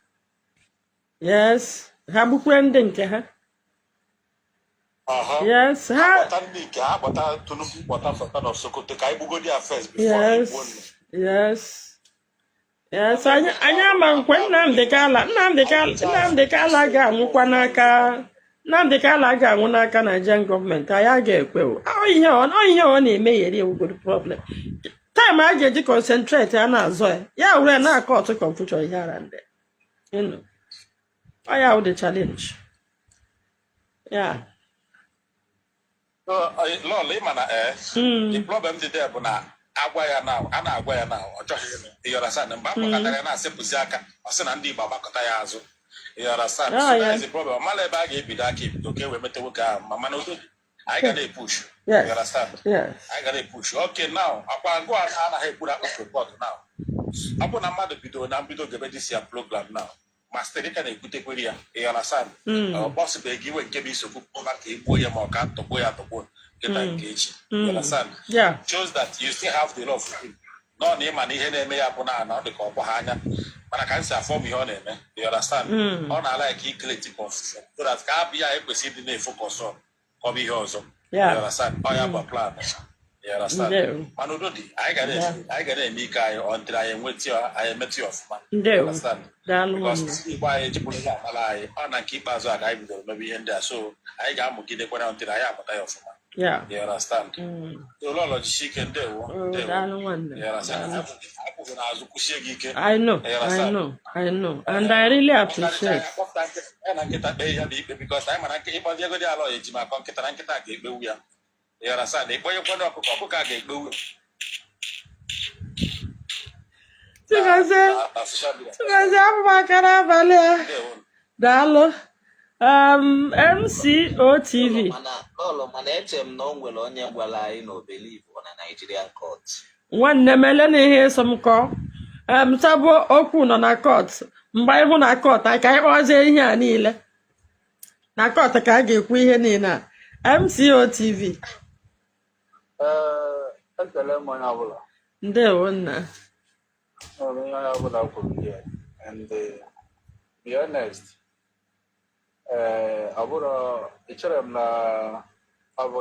Yes. Ha gbukwe ndị nke ha. Aha. Yes. Ha Ha kpọta ndị nke ha, kpọta Tinubu, kpọta Sultan of Sokoto, ka anyị gbugodi ya first before anyị gbuo nnu. Yes. Anyị ama nkwe Nnamdị Kala, Nnamdị Kala, Nnamdị Kala ga-anwụkwa n'aka, Nnamdị Kala ga-anwụ n'aka Nigerian gọọmenti. Anyị agaghị ekwe o. Ọ ihe ọ na-emegheri ewugoro problem. Time a ga-eji concentrate a na-azọ ya, ya were na-akọ ọtụ confusion ihe ara ndị. Ọ ya wụ the challenge. Yeah. So, Lọlọ, ịma na the problem dị there bụ na agwa ya na a na-agwa ya na ọ chọghị ịnụ. You understand? Mgbe a kpọkọtara ya na-asịpụzi aka, ọ sị na ndị Igbo agbakọta ya azụ. You understand? So that is the problem. Ọ mala ebe a ga-ebido aka ebido ka e wee mete nwoke ahụ ma, mana udo dị. Anyị ga na-e push. You understand? Yes. Anyị ga na-e push. Okay, now, akwa ngụ a anaghị ekwuru akpụ report now. Ọ bụ na mmadụ bidoro na mbido gebe this ya program now, ma site dịka na-ekwutekwere ya. You understand? Ọ kpọsịbeghị iwe nke bụ isokwu kpọba ka e gbuo ya ma ọ ka tọgbuo ya atọgbuo nkịta nke echi. You understand? Yeah. Shows that you still have the love for him. Nọ na ịma na ihe na-eme ya bụ na ọ dị ka ọkwa ha anya, mana ka m si afọ m ihe ọ na-eme. You understand? Ọ na-ala ka i create confusion so that ka abụ ya ekwesị ịdị na-e focus on ka ọ bụ ihe ọzọ. You understand? Ọ ya bụ plan. You understand? Ndewo. Mana udo dị, anyị ga na-eme, anyị ga na-eme ike anyị until anyị enweta ya, anyị emetụ ya ọfụma. You Ndewo. understand? Daalụ, Because nwanne. ndị Igbo anyị ejipụrụ ihe amala anyị, ọ na nke ikpeazụ a ka anyị bidoro mebe ihe ndị a, so anyị ga-amụgidekwana until anyị amụta ya ọfụma. You understand? Mm. Ụlọọlọ, jisie ike. Ndewo. Oh, Ndewo. daalụ, nwanne. You understand? Daalụ. Akwụghị n'azụ, kwụsie gị ike. I know, You I understand? know, I know. And I really appreciate. Akpọpụta nkịta ya na nkịta kpee ya bụ ikpe, because anyị mara ịkpọzi ego dị ala eji maka nkịta na nkịta ga-ekpewu ya. You understand? Ịkpọnyekwana ọkụkọ, ọkụkọ a ga-ekpewu. Chigozie, na social media. Chigozie, abụ m aka n'abalị a. Ndewo. Daalụ. MCOTV. Lọlọ, mana lọlọ, mana eche m na o nwere onye gwara anyị na o believe na Nigerian court. Nwanne m, ele na ihe ịsọ m kọọ. Sabo okwu nọ na court. Mgbe anyị hụ na court, anyị ka anyị kpọzie ihe a niile. Na court ka a ga-ekwu ihe niile a. MCOTV. Ee, ekele m onye ọbụla. Ndewo, nna. Ọ bụ ihe onye ọbụla kwuru here. And be honest, ọ bụrụ echere m na ọ bụ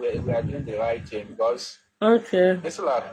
we are doing the right thing because it's like